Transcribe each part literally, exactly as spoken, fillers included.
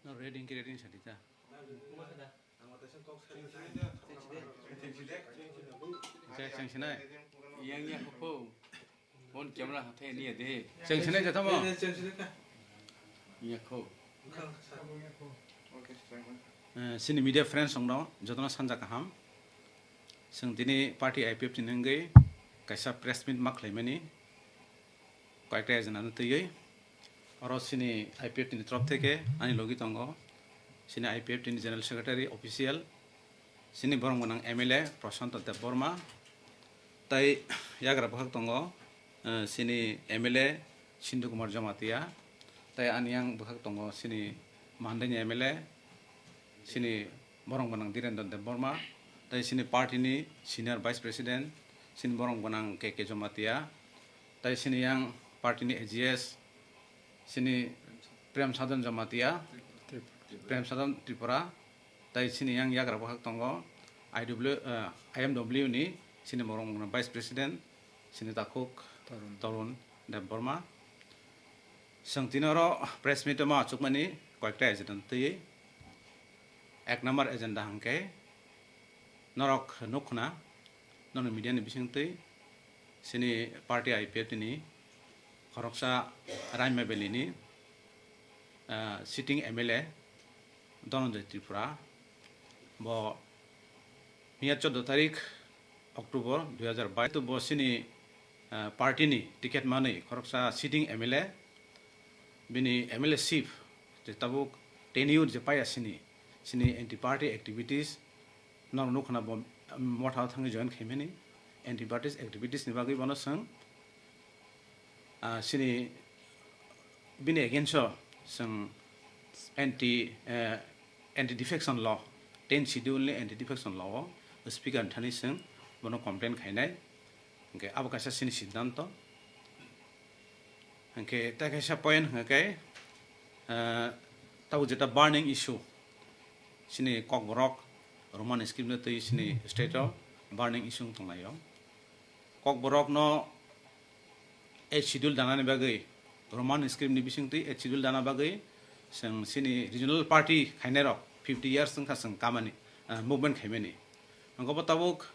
No, reading ki reading sadi ta. Jai chang sinai. Yang ya ko po. Bon camera ha the ni de. Chang sinai jatamo. Yang ko. Eh, sini media friends song dong, jotono sanja kaham. Seng tini party I P F T ni hwngwi kaisa press meet ma khlaimani. Koyekta agenda no twiwi. Oro sini I P F T ni torof theke ani logi tongo sini I P F T ni General Secretary official, sini borong gwnang M L A Prashanto Debbarma, tai yagra bwkhak tongo, eh, sini M L A Sindhu Kumar Jamatia, tai ani yang bwkhak tongo sini Mandai ni M L A, sini borong gwnang Dhirendra Debbarma, tai sini party ni senior vice president, sini borong gwnang K K Jamatia, tai sini yang party ni A G S, sini Prem Sadhan Jamatia, Prem Sadhan Tripura, tai sini yang yagra bwkhak tongo I W, eh, I M W ni sini borong gwnang vice president, sini takhuk Tarun. Tarun Debbarma. Seng tini oro press meet o ma achukmani koyekta agenda twiwi. Ek number agenda hwnkhe norok nukhna, nono media ni bisingtwi sini party I P F T ni khoroksa Raima Valley ni, ah, sitting M L A Dhananjay Tripura, bo miya choudo tarik October dui hazar bais, to bo sini, ah, party ni ticket manwi khoroksa sitting M L A, bini M L A ship je tabuk tenure je paya sini, sini anti party activities, norok nukhna bo motha o thangwi join khaimani, anti party activities ni bagwi bono swng, ah, sini bini against o chwng anti, eh, anti defection law, ten schedule ni anti defection law o speaker ni thani chwng bono complain khainai, hwnkhe abo kaisa sini siddhanto. Hwnkhe tai kaisa point hwnkhe, eh, tabuk jeta burning issue, sini Kokborok Roman script no twi sini state o burning issue wng tonglaio. Kokborok no eighth schedule danani bagwi, Roman script ni bisingtwi eighth schedule dana bagwi chwng chini regional party khainairok fifty years wngkha chwng kamani, ah, movement khaimani. Hwnkhe bo tabuk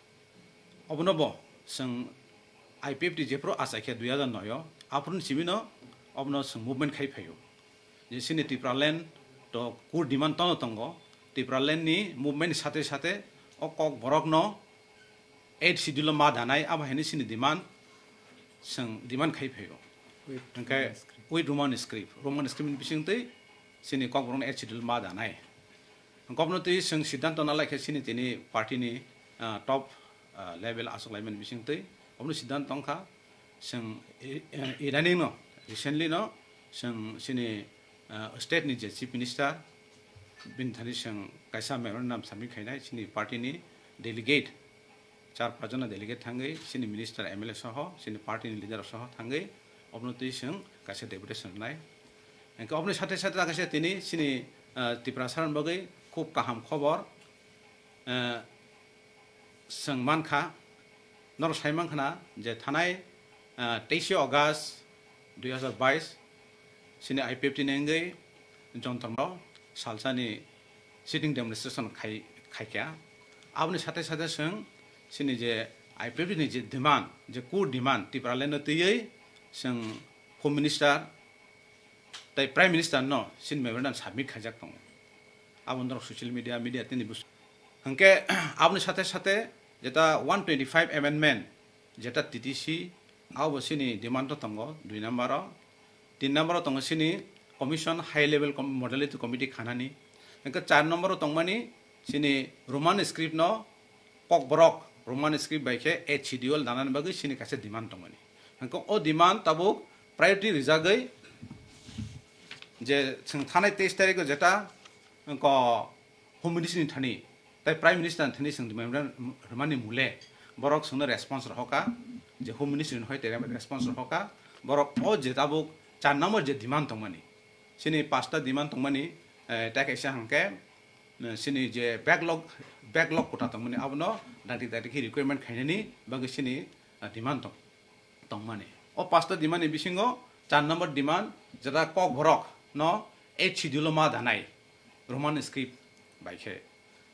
obono bo chwng I P F T jephuru achaikha dui hazar noi o, aphuruni simino obono chwng movement khai phaio. Je chini Tipraland to kur demand tono tongo, Tipraland ni movement ni sate sate o Kokborok no eighth schedule o ma danai, abo haino chini demand, chwng demand khai phaio. With Hwnkhe Roman script. With Roman script, Roman script ni bisingtwi chini Kokborok no eighth schedule ma danai. Kokno twi chwng siddhanto nalaikhe chini tini party ni, ah, top, ah, level achuk laimani bisingtwi obono siddhanto wngkha. Chwng i-, eh, idani no, recently no, chwng chini, ah, state ni je chief minister, bini thani chwng kaisa memorandum submit khainai chini party ni delegate, char pajona delegate thangwi chini minister, M L A soho, chini party ni leader soho thangwi obono twi chwng kaisa deputation rwnai. Hwnkhe oboni sate sate kaisa tini chini, ah, Tiprasa rokni bagwi khub kaham khobor, ah, chwng mankha, norok sai mankha na je thanai, ah, teishe August dui hazar bais chini I P F T ni wngwi Jontor Mall salsani sitting demonstration khai, khaikha. Aboni sate sate chwng chini je I P F T ni je demand, je core demand, Tipraland no twiwi chwng Home Minister tei Prime Minister no chini memorandum submit khaijak tongo. Abo norok social media, media tini bus-, hwnkhe aboni sate sate jeta one twenty-five amendment jeta T T C, abo chini demand o tongo dui number o. Tin number o tongo chini commission high level com-, modality committee khanani. Hwnkhe char number o tongmani chini Roman script no Kokborok Roman script bai khe eighth schedule danani bagwi chini kaisa demand tongmani. Hwnkhe o demand tabuk priority rijagwi je chwng thanai teis tarikh o jeta wngkha Home Minister ni thani, tai Prime Minister ni thani chwng memorandum rwmani mole borok chwngno response rohorkha, je Home Minister ni hoi tere response rohorkha, borok o je tabuk char number je demand tongmani, chini pasta demand tongmani, eh, tai kaisa hwnkhe, eh, chini je backlog, backlog kota tongmani abono dakti dakti khe requirement khainani bagwi chini, eh, demand tong-, tongmani. O pasta demand ni bisingo char number demand Jeta Kokborok no eighth schedule o ma danai Roman script bai khe.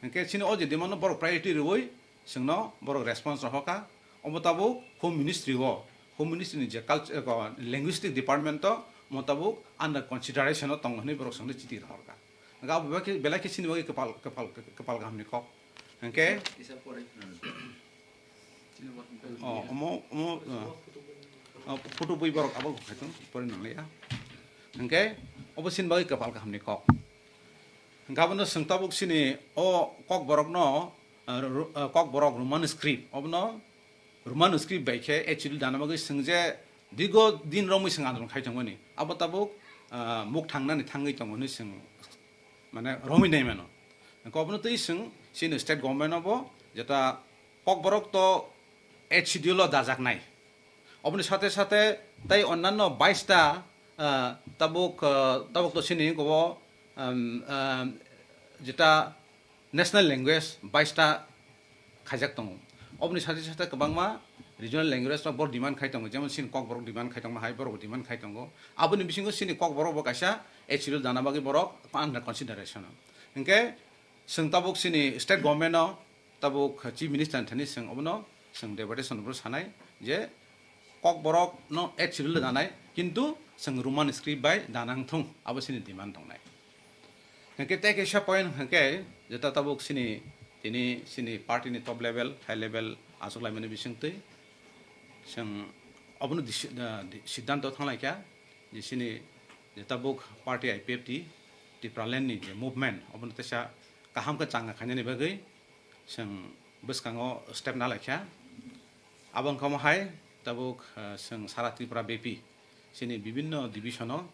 Hwnkhe chini o je demand no borok priority rwui chwngno borok response rohorkha. Obo tabuk Home Ministry o, Home Ministry ni je culture, ko, linguistic department o mo tabuk under consideration o tongo hwnwi borok chwngno chiti rohorkha. Hwnkhe abo belai khe, belai khe chini bagwi kwpal, kwpal, kwpal kaham ni kok. Hwnkhe Kisa pore. Oh, omo, omo, oh, oh, photo bui borok abo khaitong pore nang ya. Hwnkhe obo chini bagwi kwpal kaham ni kok. Hwnkhe abono chwng tabuk chini o Kokborok no, ah, ru-, ah, Kokborok Roman script, obono Roman script bai khe eighth schedule dana bagwi chwng je dirgo din romwi chwng andolon khai tongmani. Abo tabuk, ah, muk thangnani thangwi tongo hwnwi chwng mane romwi nai mano. Hwnkhe obono twi chwng chini state government no bo jeta Kokborok to eighth schedule o dajaknai. Oboni sathe sathe tei onnanno bais ta, ah, tabuk, ah, tabuk to sini kobo, um, um, jeta national language bais ta khaijak tongo. Oboni sathe sathe kwbangma regional language rok borok demand khai tongo, jemon sini Kokborok demand khai tongma hai borok demand khai tongo. Aboni bisingo sini Kokborok bo kaisa eighth schedule dana bagwi borok under consideration. Hwnkhe chwng tabuk sini state government no tabuk Chief Minister ni thani chwng obono chwng deputation bo sanai je Kokborok no eighth schedule danai, kintu chwng Roman script bai danang thung, abo chini demand tongnai. Hwnkhe tei kaisa point hwnkhe jeta tabuk chini tini chini party ni top level, high level achuk laimani bisingtwi chwng obono disi-, ah, di-, siddhanto thanglaikha je chini je tabuk party I P F T Tipraland ni je movement obono teisa kaham khe changa khainani bagwi chwng bwskango step nalaikha. Abo wngkha omo hai tabuk, ah, chwng sara Tripura bepi chini bibinno division o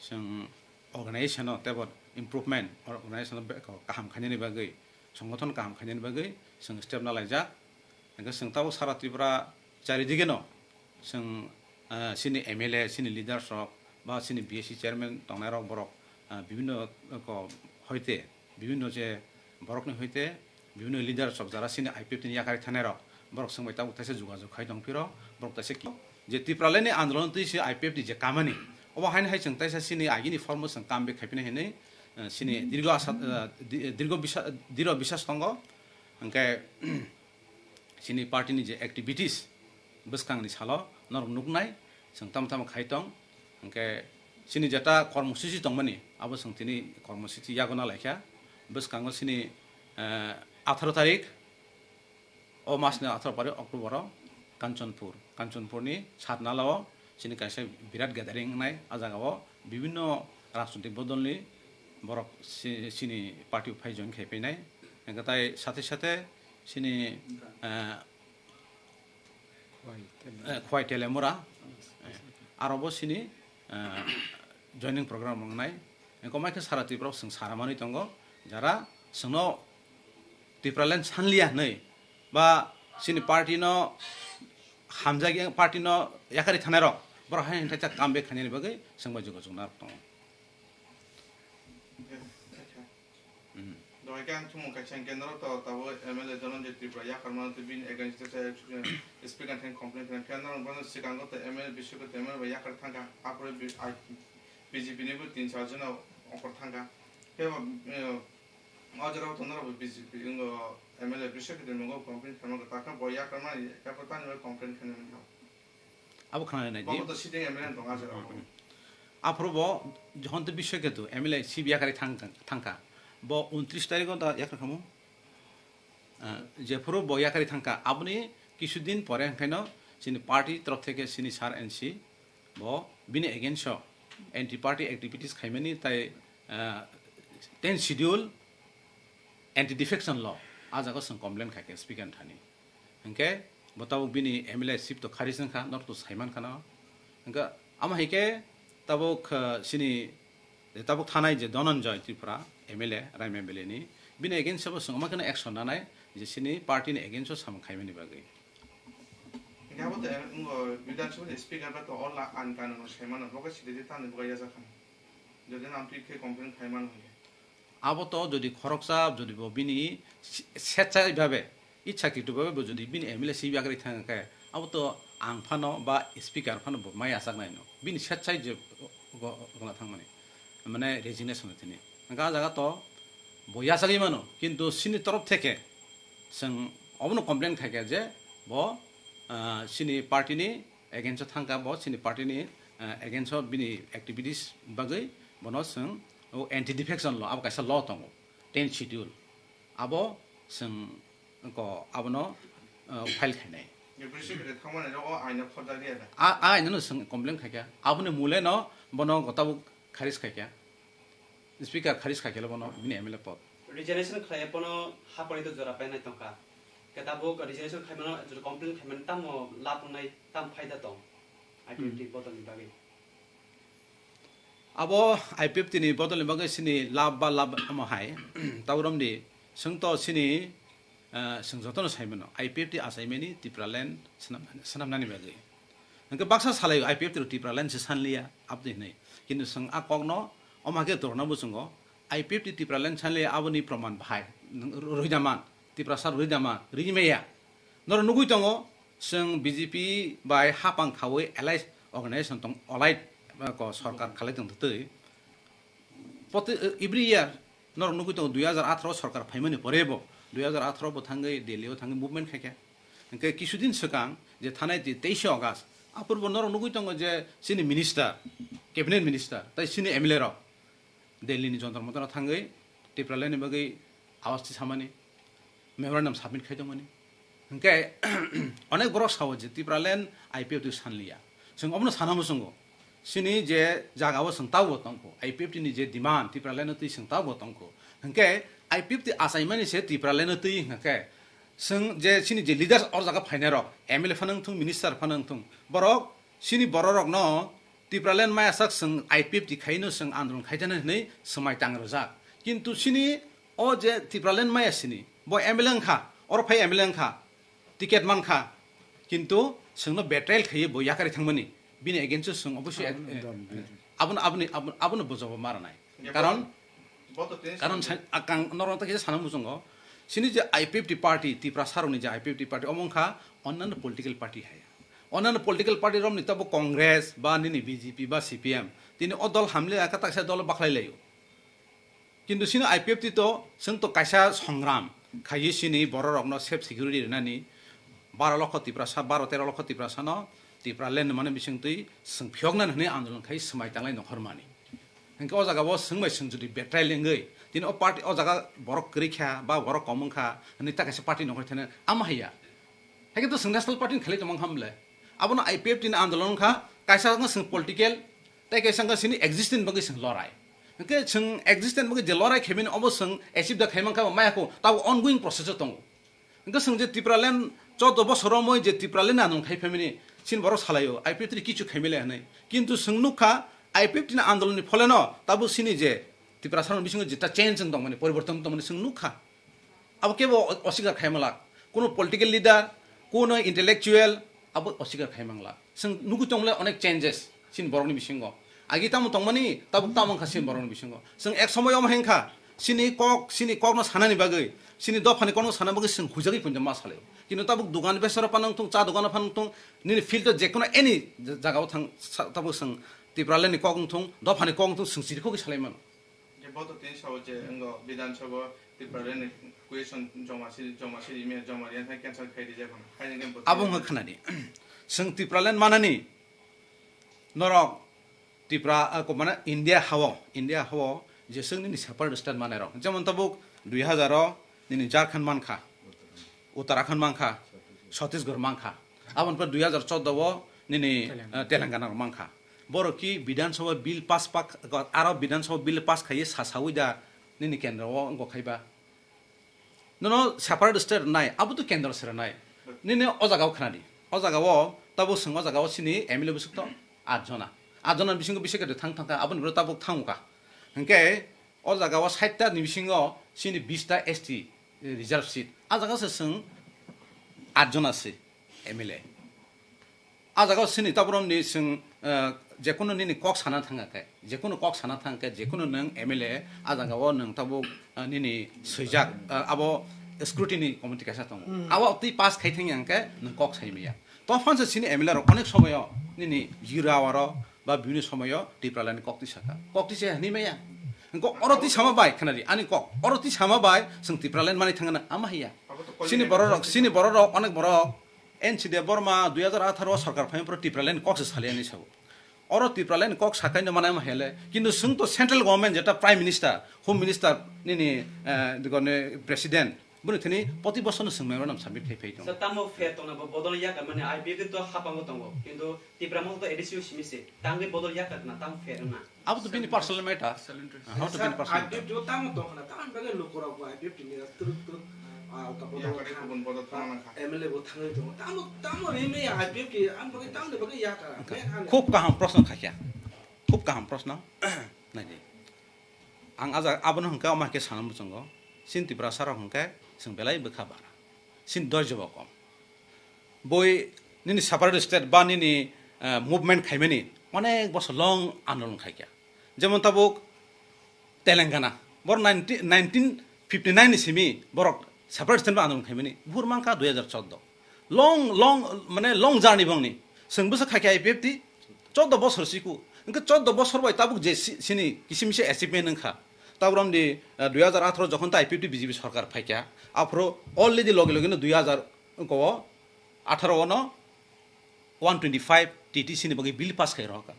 chwng organization o teibo improvement, organization o be-, kaham khainani bagwi, songothon kaham khainani bagwi chwng step nalaijak. Hwnkhe chwng tabuk sara Tripura charidigeno chwng, ah, chini M L A, chini leaders rok ba chini B S C chairman tongnai rok borok, ah, bibinno ko hoite, bibinno je borokni hoite, bibinno leaders rok jara chini I P F T ni yakari thanai rok borok chwng bai tabuk taisa jogajog khai tong phiro, borok taisa ki je Tipraland ni andolon twi se I P F T je kamani obo haino hai chwng taisa chini agini form o chwng come back khai phina hinwi, ah, chini dirgo asa, ah, di-, dirgo bisa-, diro bisas tongo. Hwnkhe chini party ni je activities bwskangni salo norok nuknai, chwng tamo tamo khai tong, hwnkhe chini jeta kormosuchi tongmani abo chwng tini kormosuchi yago nalaikha. Bwskango chini, eh, atharo tarik, o masni atharo tarik October o Kanchanpur, Kanchanpur ni Satnala o chini kaisa birat gathering wngnai. A jaga o bibinno rajnoitik bodolni borok si-, chini party o phai join khai phainai. Hwnkhe tai sathe sathe chini, eh, Khwai Telemura. Eh, Khwai Telemura. Eh, aro bo chini, eh, joining program wngnai. Hwnkhe omai khe sara Tripura o chwng sara manwi tongo. Jara chwngno Tipraland sanliya hwnwi ba chini party no hamjak, party no yakari thanai rok borok hai hwnthai ta come back khainani bagwi chwng bai jogajog narwk tongo. Dohai khe ang thumung kaisa hwnkhe norok to tabuk M L A Dhananjay Tripura yakarmano tei bini against o speaker thani complain khlaikha. Norok bono swkango to M L A Biswakant M L A bai yakar thangkha. Aphuru B J P ni bo tin char jona ongkhor thangkha. Khe bo, eh, o jora o to norok bo B J P wngkha, M L A Biswakant ni mungwi complain khlaimani kwtal khe bo yakarmani yakartani bai complain khlaimani. Abo khna nai di. Bobo to sitting M L A tong ajak abo. Aphuru bo jokhon to Biswaketu M L A sib yakari thang-, thangkha. Bo untris tarikh o da yakar khamu. Ah, jephuru bo yakari thangkha, aboni kisu din pore hwnkhaino chini party torof theke chini sir N C bo bini against o anti party activities khaimani tai, ah, ten schedule anti defection law, ah jaga o chwng complain khaikha speaker thani. Hwnkhe bo tabuk bini M L A sib to kharwi chwngkha, norok to saimankha no. Hwnkhe amo hai khe tabuk, ah, chini tabuk thanai je Dhananjay Tripura M L A Raima Valley ni, bini against o bo chwng omo kheno action nanai je chini party ni against o samung khaimani bagwi. Hwnkhe abo to, eh, wng, Bidhan Sabha ni speaker bai to all an kanun saimano, bo khe sidi di tamni bo khe yajakha. Jodi no amtwi khe complain khaimano hwnkhe. Abo to jodi khoroksa jodi bo bini si-, setsai babe, ichhakritu babe bo jodi bini M L A sib yakari thang khe, abo to ang phano ba speaker phano bo mai achak nai no. Bini setsai je bo gana thangmani, mane resignation thini. Hwnkhe ah jaga to bo yachagwi mano, kintu chini torof theke chwng obono complain khaikha je bo, ah, chini party ni against o thangkha, bo chini party ni, ah, against o bini activities bagwi bono chwng o anti defection law, abo kaisa law tongo, tenth schedule, abo chwng ko abono, ah, file khainai. Deputy Secretary thangmani rok o aino khorjakya da? A, a aino no chwng complain khaikha, aboni mule no bono go tabuk kharis khaikha, speaker kharis khaikha bono bini M L A pod. Resignation khlai phano hapori to jora painai tongkha. Ke tabuk resignation khaimano, complain khaimani tamo lab wngnai, tam phaida tong? Hmm. I P F T bodolni bagwi. Abo I P F T ni bodolni bagwi chini lab ba lab omo hai, tabuk romdi chwng to chini, ah, chwng jotono saimano, I P F T achaimani Tipraland swnam-, swnamnani bagwi. Hwnkhe baksa salaio I P F T rok Tipraland se sanliya, aboni hinwi. Kintu chwng a kokno omo hai khe dorna muchungo, I P F T Tipraland sanliya aboni proman bahai, nwng rwida man, Tiprasa rwida man, rwimaya. Norok nugwi tongo, chwng B J P bai hapang khaui allied organization tong, allied, eh, ko sorkar khalai tong twi. Poti-, eh, every year norok nugwi tongo, dui hajar atharo sorkar phaimani pore bo, dui hajar atharo bo thangwi Delhi o thangwi movement khaikha. Hwnkhe kisudin swkang je thanai di teishe August, apurbo norok nugwi tongo je chini minister, cabinet minister, tai chini M L A rok Delhi ni Jantar Mantar o thangwi Tipraland ni bagwi awaj tisamani, memorandum submit khai tongmani. Hwnkhe onek borok sao je Tipraland I P F T sanliya. Chwng obono sana muchungo. Chini je jaga o chwng tabukbo tongkho, I P F T ni je demand Tipraland o twi chwng tabukbo tongkho. Hwnkhe I P F T achaimani se Tipraland o twi hwnkhe chwng je chini je leaders o jaga phainai rok, M L A phano wngthung, minister phano wngthung, borok chini borok rokno Tipraland maya sak chwng I P F T khaino chwng andolon khaijana hinwi swmai tang rwjak. Kintu chini o je Tipraland maya sini, bo M L A wngkha, oro phai M L A wngkha, ticket mankha, kintu chwngno betrayal khaiwi bo yakarwi thangmani, bini against o chwng obosoi, eh, eh, abono, aboni, abono, abono bujabo ma rwnai. Karon, bo to tini karon sai-, akang norok ta kisa sana muchungo, chini je I P F T party, Tiprasa rokni je I P F T party, omo wngkha onnanno political party hai. Onnanno political party romni tabo Congress ba nini B J P ba C P M, tini o dol hamle aka taksa dol bakhlai laio. Kintu chini I P F T to, chwng to kaisa songram khaiwi chini borok rokno safe security rwnani, baro lokho Tiprasa, baro tero lokho Tiprasano Tipraland mani bisingtwi chwng phiyoknani hwnwi andolon khai swmai tanglai nongkhormani. Hwnkhe o jaga o chwng bai chwng jodi betrayal wngwi, tini o party o jaga borok kwrwi kha ba borok kom wngkha hwnwi ta kaisa party nongkhorwi thani ama haiya. Haikhe to chwng national party ni khlai tongmang kha mle. Abono I P F T ni andolon wngkha, kaisa wngkha chwng political, tei kaisa wngkha chini existence bagwi chwng lorai. Hwnkhe chwng existence bagwi je lorai khaimani obo chwng achieve da khaimang kha maya kho, tabo ongoing process o tongo. Hwnkhe chwng je Tipraland choddo bosor romwi je Tipraland ni andolon khai phaimani, chini borok salaio, I P F T ni kichu khaimile hwnwi. Kintu chwng nukha, I P F T ni andolon ni pholeno tabo chini je Tiprasa rokni bisingo jeta change wng tongmani, poriborton wng tongmani chwng nukha. Abo kebo o-, oswikar khai manglak. Kuno political leader, kuno intellectual, abo oswikar khai manglak. Chwng nugwi tongle onek changes chini borokni bisingo. Agi tamo tongmani, tabuk tamo wngkha chini borokni bisingo. Chwng ek somoy omo hengkha, chini kok, chini kokno sanani bagwi, chini dophani kokno sana bagwi chwng huijagwi poito ma salai. Kintu tabuk dogan besaro phano wngthung, cha dogano phano wngthung, nini field o jekono any jagao thang, sa-, tabuk chwng Tipraland ni kok wngthung, dophani kok wngthung, chwng chirikhogwi salai mano. Je boto tin sao je wngkha Bidhan Sabha Tipraland ni question joma si, joma si email joma riyan hai cancel khai rijak mano. Haini gen boto. Abo wngkha khnadi. Chwng Tipraland manani norok Tipra, ah, ko mane India hao, India hao je chwng nini separate state manai rok. Jemon tabuk dui hazar o nini Jharkhand mankha, Uttarakhand mankha, Chhattisgarh mankha. Aboni pore dui hazar chordo o nini, Telangana. Eh, Telangana rok mankha. Borok ki Bidhan Sabha bill pass pak, aro Bidhan Sabha bill pass khaiwi sasawi da nini kendro o wngkha khaiba. Nono separate state rwnai, abo to kendro se rwnai. Nini o jaga o khnadi. O jaga o, tabo chwng o jaga o chini M L A bwswk to at jona. At jona bisingo bisi kete thang thang kha, aboni bwrwi tabuk thango kha. Hwnkhe o jaga o sait ta ni bisingo chini bis ta S T reserve seat. A jaga se chwng at jona se M L A. A jaga o chini taborok ni chwng, eh, jekunu nini kok sana thang khe, jekunu kok sana thang khe, jekunu nwng M L A, a jaga o nwng tabuk, eh, nini swijak, eh, abo scrutiny committee kaisa tongo. Hmm. Abo twi pass khai thang yang khe nwng kok sai maya. To phan se chini M L A rok onek somoy o nini jira aro ba bini somoyo Tipraland ni kok twi saka. Kok twi se hwnwi maya. Engko oro twi sama bai khnari ani kok. Oro twi sama bai chwng Tipraland mani thangna ama hiya. Sini bororok, sini bororok, onek borok N C D Burma dui hajar atharo o sarkar phaima phuru Tipraland ni kok se saliya hinwi sabo. Oro Tipraland ni kok sakai no manai ma hele. Kintu chwng to central government jeta prime minister, home minister nini, eh, digone president. Bwrwi thani poti bosor no swngmai rwnam submit khai phai tongo. Sir, tamo fair tongna bo bodol ya ka mane I P F T to hapango tongo. Kintu Tipra motha to A D C o simi se. Tangwi bodol ya ka na tamo fair na. Abo to bini personal matter. Self interest. Ah, abo to bini personal matter. Sir, I P F T o tamo tong khna, tamo bagwi lukurok bo I P F T ni rak twrwk twrwk, ah, ka bodol ya ka thang, kubun bodol thang nangkha. M L A bo thangwi tongo. Tamo, tamo rini I P F T, ang bagwi tamo ni bagwi ya ka. Khub kaham proshno khaikha. Khub kaham proshno. Naidi. Ang aja abono hwnkhe omo hai khe sana muchungo. Chini Tiprasa rok hwnkhe chwng belai bwkha bara. Chini doijo bo kom. Boi nini separate state ba nini, eh, movement khaimani onek bosor long andolon khaikha. Jemon tabuk Telangana. Bor nineteen, nineteen fifty nine ni simi borok separate state ba andolon khaimani. Buphur mankha dui hajar chordo. Long, long, mane long journey bongni. Chwng bwsa khaikha I P F T, chordo bosor siku. Hwnkhe chordo bosor bai tabuk je si-, sini kisim kisa achievement wngkha. Tabuk romdi, eh, dui hajar atharo jokhon ta I P F T B J P sorkar phaikha, aphuru already loge loge no dui hajar wngko o atharo ono one twenty five T T C ni bagwi bill pass khai rohorkha.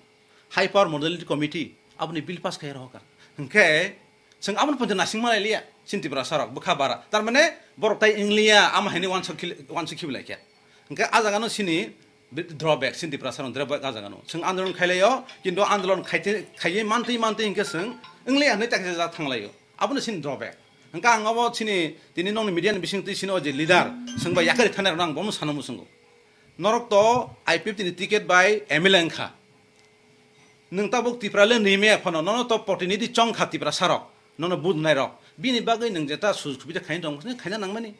High Power Modality Committee aboni bill pass khai rohorkha. Hwnkhe chwng aboni poito nasing malai liya, chini Tiprasa rok bwkha bara. Tar mane borok tai wngliya, ama haino wansuk khil-, wansuk khibi laikha. Hwnkhe a jaga no chini drawback, chini Tiprasa rok drawback a jaga no. Chwng andolon khai laio, kintu andolon khaite-, khaiwi mantwi mantwi hwnkhe chwng wngliya hinwi taksa jak thang laio. Abono chini drawback. Hwnkhe ang abo chini tini nokni media ni bising twi chini o je leader, chwng bai yakarwi thanai rok no ang bono sana muchungo. Norok to I P F T ni ticket bai M L A wngkha. Nwng tabuk Tipraland rimaya phano, nono to protinidhi chongkha Tiprasa rok, nono budnai rok. Bini bagwi nwng jeta sujog subida khaina tong, khaina nangmani.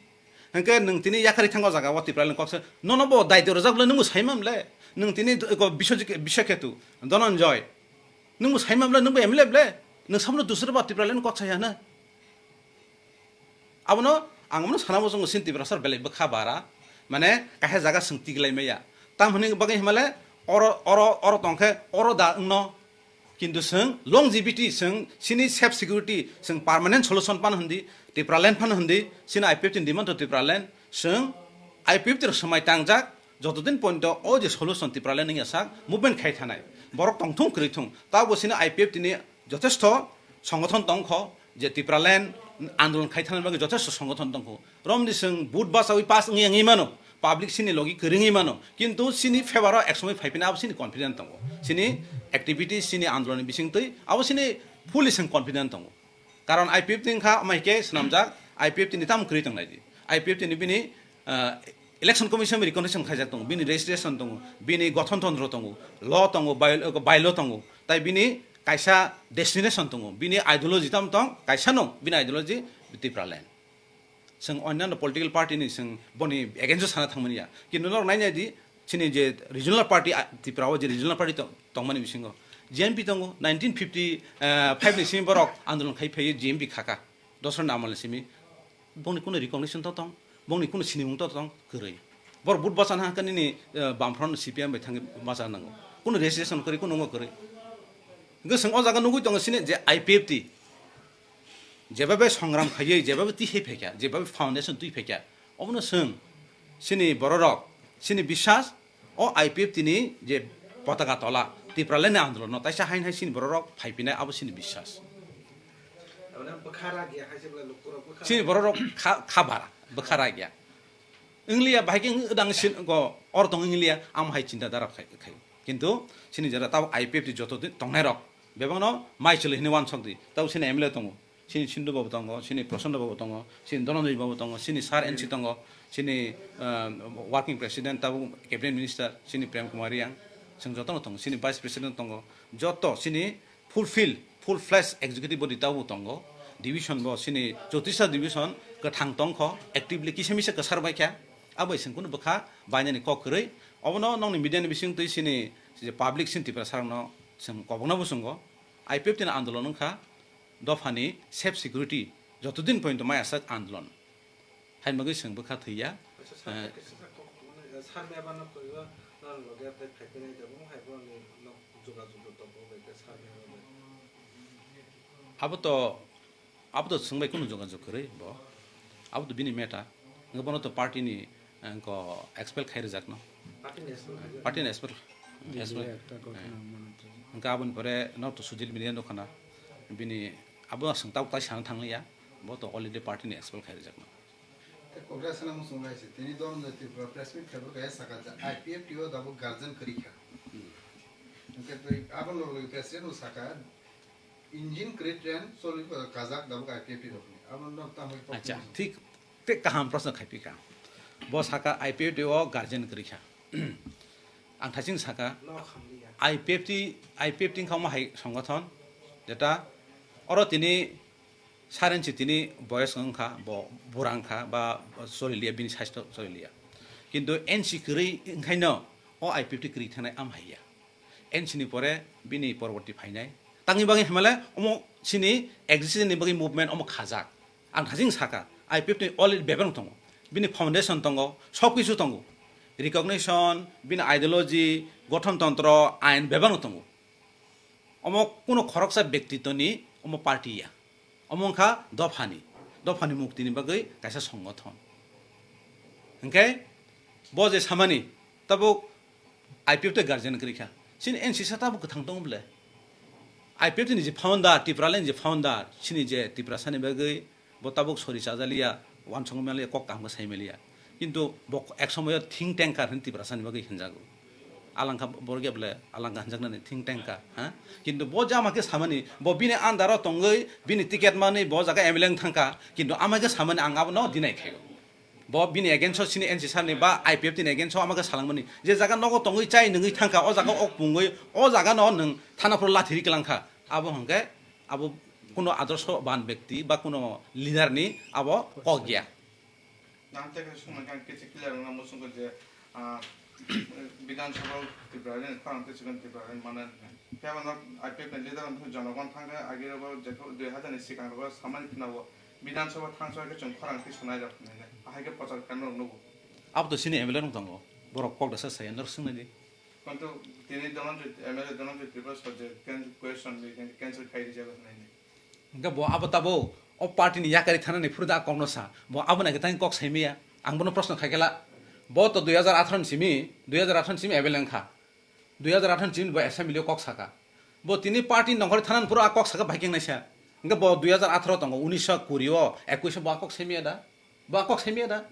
Hwnkhe nwng tini yakarwi thango jaga o Tipraland koksa, nono bo daityo rwjak le nwngbo saimam le. Nwng tini ko Biswajit, Biswaketu, Dhananjay, nwngbo saimam le, nwngbo M L A le. Nwng samno dusra ba Tipraland kok sai hana. Abono ang bono sana muchungo chini Tiprasa rok belai bwkha bara, mane kaisa jaga chwng tiglai maya. Tam hwnwi bagwi himale oro, oro, oro tongkhe oro da wngno. Kintu chwng longevity, chwng chini safe security, chwng permanent solution pan hwndi, Tipraland pan hwndi, chini I P F T ni demand to Tipraland, chwng I P F T rok swmai tangjak, joto din pointo o je solution Tipraland wngya sak movement khai thanai. Borok tongthung kwrwi thung, tabo chini I P F T ni jothesto songothon tongkho, je Tipraland andolon khai thangna bagwi jothesto songothon tongkho. Romni chwng vote bachawi pass wngya wngwi mano, public chini logi kwrwngwi mano, kintu chini favor o ek somoi phai phina abo chini confident tongo. Chini activities, chini andolon ni bisingtwi abo chini fully chwng confident tongo. Karon I P F T wngkha omo hai khe swnamjak, I P F T ni tamo kwrwi tongnai di. I P F T ni bini, ah, Election Commission bai recognition khaijak tongo, bini registration tongo, bini gothon tantro tongo, law tongo, by-, bylaw tongo, tai bini kaisa destination tongo, bini ideology tamo tong, kaisa no, bini ideology Tipraland. Chwng onyanno political party ni chwng boni against o sana thangmani ya. Kintu norok nainai di, chini je regional party, ah, Tripura o je regional party to-, tongmani bisingo G M P tongo, nineteen fifty five ni simi borok andolon khai phaiwi G M P khaka, dosra ni amal ni simi. Bongni kunu recognition to tong, bongni kunu sinimung to tong, kwrwi. Borok vote bachana hangkha nini, eh, Bamfront C P M bai thangwi bacha nango. Kunu registration kwrwi, kunu wngma kwrwi. Hwnkhe chwng o jaga nugwi tongo chini je I P F T. Jebabe songram khaiwi, jebabe twi hai phaikha, jebabe foundation twi phaikha, obono chwng chini bororok, chini biswas, o I P F T ni je potaka tola, Tipraland ni andolon no taisa hain hai chini bororok phai pinai, abo chini biswas. Tabone bwkha ragya hai se bwlai lukurok bwkha. Chini bororok kha, kha bara, bwkha ragya. Wngliya, bahai khe wng, wdang sin go, or tong wngliya, amo hai chinta dara khai, khai. Kintu chini jora tabuk I P F T joto di tongnai rok, bebak no mai chwlwi hinwi wansok di. Tabuk chini M L A tongo, chini Sindhu babu tongo, chini Prasanta babu tongo, chini Dhananjay babu tongo, chini Sir N C tongo, chini, ah, working president, tabuk cabinet minister, chini Prem Kumar Reang, chwng joto no tongo, chini vice president tongo, joto chini fulfill, full fledged executive body tabuk tongo. Division bo chini chotisa division kwthang tongkho, actively kisa misa kwsar baikha, abo chwng kunu bwkha bainani kok kwrwi. Obono nokni media ni bising twi chini je public chini Tiprasa rokno chwng kobokna bo chwngo. I P F T ni andolon wngkha dophani safe security joto din pointo mai asak andolon. Hai bagwi chwng bwkha thwiya. Acha, sir, eh, sir, sir, kok, mane, sir, meba nok kwrwi o, nang loge phai, phai phai nai tabuk, hai bo ni nok. Abo to, abo to swngbai kunu jogajog kwrwi bo. Abo to bini meta. Hwnkhe bono to party ni, eh, ko expel khai rwjakno. Party ni expel khai rwjak. Party ni expel, expel. Hwnkhe aboni pore no to social media nukha na. Bini abo swng tabuk tai sana thangliya. Bo to already party ni expel khai rwjakno. Tei Congress no muchung lai se, tini Dhananjay Tripura press meet khlaibo kaya saka je I P F T o dabo guardian kwrwi kha. Hwnkhe tei abo loge loge president bo saka, engine kwrwi train choli kajak dabo I P F T rokni. Abo no tamo Acha, thik, thik kaham proshno khai phi ka. Bo saka I P F T o guardian kwrwi kha. Ang thaching saka, I P F T, I P F T wngkha omo hai songothon, jeta oro tini Saren si tini boyos wng kha, bo bura wng kha, ba choli liya, bini saisto choli liya. Kintu N C kwrwi wngkhaino o I P F T kwrwi thangnai am haiya. N C ni pore bini porborti phainai. Tangni bagwi himale omo sini existence ni bagwi movement omo khajak. Ang thajing saka, I P F T ni already bebak tongo. Bini foundation tongo, sob kisu tongo. Recognition, bini ideology, gothon tontro, ain bebak tongo. Omo kuno khoroksa bektitoni omo party ya. Omo wngkha dophani, dophani muktini bagwi kaisa songothon. Hwnkhe bo je samani tabuk I P F T guardian kwrwi kha. Chini N C sa tabuk kwthang tongo bole. I P F T ni je founder, Tipraland ni je founder, chini je Tiprasani bagwi bo tabuk sori chajaliya, uansukmaliya, kok kaham khe saimaliya. Kintu bo ek somoyo think tanker hwn Tiprasani bagwi hwnjago. Alangkha borok ya bole, alangkha hwnjaknani think tanker, ha? Kintu bo jama khe samani, bo bini under o tongwi, bini ticket manwi bo jaga M L A wng thangkha, kintu ama khe samani ang abono deny khaio. Bo bini against o chini N C sir ni ba I P F T ni against o ama khe salangmani. Je jaga nogo tongwi chai nungwi thangkha, o jaga o pungwi, o jaga no nwng thana phuru lathi ri kwlangkha. Abo hwnkhe abo kuno adorshoban bekti ba kuno leader ni abo kok ya. Nang tei kaisa swngnai khe ang kisa clear wngna muchungkha je, ah, Bidhan Sabha Tipraland khorang tei chikon Tipraland mano hinwi. Phiya bono I P F ni leader wngkha jonogon thangkhe agirok jekhe dui hazar ni swkang rogo samani phano bo Bidhan Sabha thangsa khe chwng khorang twi sanai rok hinwi ahai khe prochar khlaina rok nugo. Abo to chini M L A rok tongo, borok kok dasa saya norok swngnai di. Konto tini Dhananjay, M L A Dhananjay Tripura sir je can-, question ni can-, cancel khai rijak hinwi. Hingke bo abo tabo o party ni yakari thanani phuru da kokno sa. Bo abo nai tang kok sai maya. Ang bono proshno khai kela. Bo to dui hazar atharo ni simi, dui hazar atharo ni simi M L A wngkha. Dui hazar atharo ni simi bo assembly o kok saka. Bo tini party nongkhor thanani phuru a kok saka bai keng naisa. Hingke bo dui hazar atharo tongo, unisho kuri o, ekwis o bo a kok sai maya da. Bo a kok sai maya da.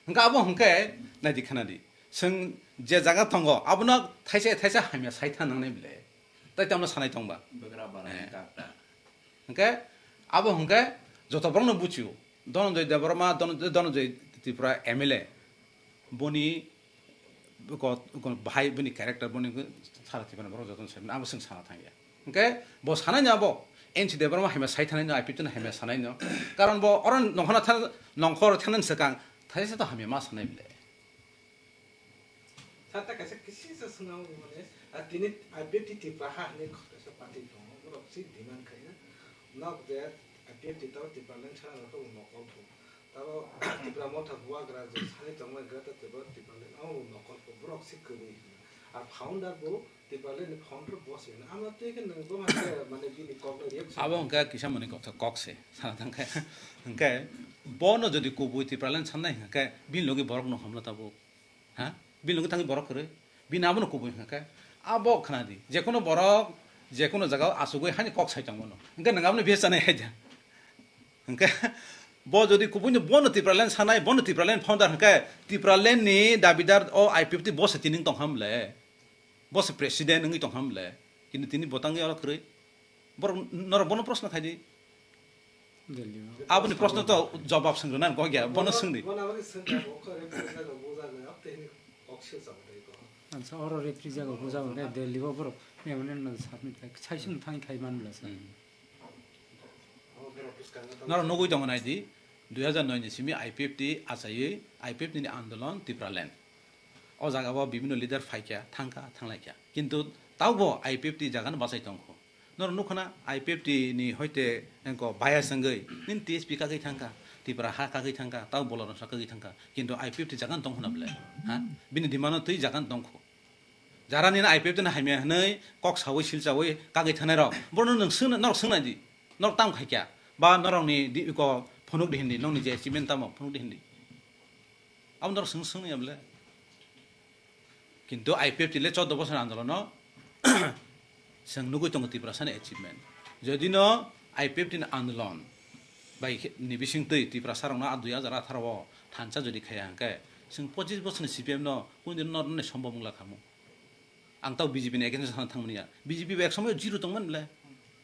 Hingke abo hingke nai di khana di. Chwng je jaga tongo, abono thaisa thaisa hamya sai tha nangnai bile. Tai tamno sanai tongba. Begra bara Eh. Hingke abo hingke joto borokno buchio. Dhananjay Debbarma, Dhan-, Dhananjay Tripura M L A. Boni ko, ko bahai boni character boni sara Tripura borok joto sai abo sing sana thangya. Hingke bo sanai abo N C Debbarma hamya sai thanai no I P F T no hamya sanai no. Karon bo oron nongkhor than-, nongkhor thanan swkang thaisa to hamya ma sanai bile. Sir, ta kaisa kisisa swnam mane, a, tini I P F T Tipra ha hinwi kaisa party tongo, borok si demand khaina, nok je I P F T tabo Tipraland sana rok bo nokol phu. Tabo Tipra Motha Bubagra je sani tongmani Greater Tipra, Tipraland abo bo nokol phu, borok si kwrwi hwnwi. A founder bo Tipraland ni founder bo se hwnwi. Amo twi khe nwng bo hai khe mane bini kok no reaction. Abo hwnkhe kisa mani kok, kok se, sana thangkhe. Hwnkhe bono jodi kubui Tipraland sanai hwnkhe bini logi borok no hamla tabuk. Ha? Bini logi thangwi borok kwrwi. Bini abono kubui hwnkha khe. Abo khna di. Jekono borok, jekono jaga o achugwi hani kok sai tongmano. Hwnkhe nwng abono bihis chanai hai da. Hwnkhe bo jodi kubui no bono Tipraland sanai, bono Tipraland founder hwnkhe Tipraland ni dabidar o I P F T bo se tini tong ham le. Bo se president wngwi tong ham le. Kintu tini bo tangwi oro kwrwi. Borok norok bono proshno khai di. Delhi o. Aboni proshno to jawab swng rwna gokya, bono swng di. Bono aboni swng kha, bo khe referee jaga buja gaya, tei hini kok sir jaga tei kok. Ansa oro referee jaga buja gaya, Delhi o borok memorial no submit khai, sai sung thang khai man bwla sa. Hmm. Abo borok bwskang no Norok nugwi tongo nai di, dui hazar noi ni simi I P F T achaiwi, I P F T ni andolon Tipraland. O jaga o bibhinno leader phaikha, thangkha, thanglaikha. Kintu taubo I P F T jaga no bachai tongkho. Norok nukha na I P F T ni hoite engko bias wngwi nini T S P kagwi thangkha, Tipra ha kagwi thangkha, tau bolorok sa kagwi thangkha. Kintu I P F T jaga no tongkho na bwle? Ha? Bini demand no twi jaga no tongkho. Jara nini I P F T ni hamya hwnwi kok sawi silchawi kagwi thanai rok. Bono nwng swngna, norok swngna di. Norok tam khaikya. Ba norokni di ko phunuk di hindi, nokni je achievement tamo phunuk di hindi. Abo norok swng swngya bole. Kintu I P F T le chordo bosor andolono chwng nugwi tongo Tiprasani achievement. Jodi no I P F T ni andolon bai khe, ni bising twi Tiprasa rokno a dui hajar atharo o thansa jodi khaya hwnkhe, chwng pochis bosorni C P M no kunu din no rwnai sombom wngla khamu. Ang tau B J P ni against o sana thangmani ya. B J P bo ek somoyo zero tongmani le,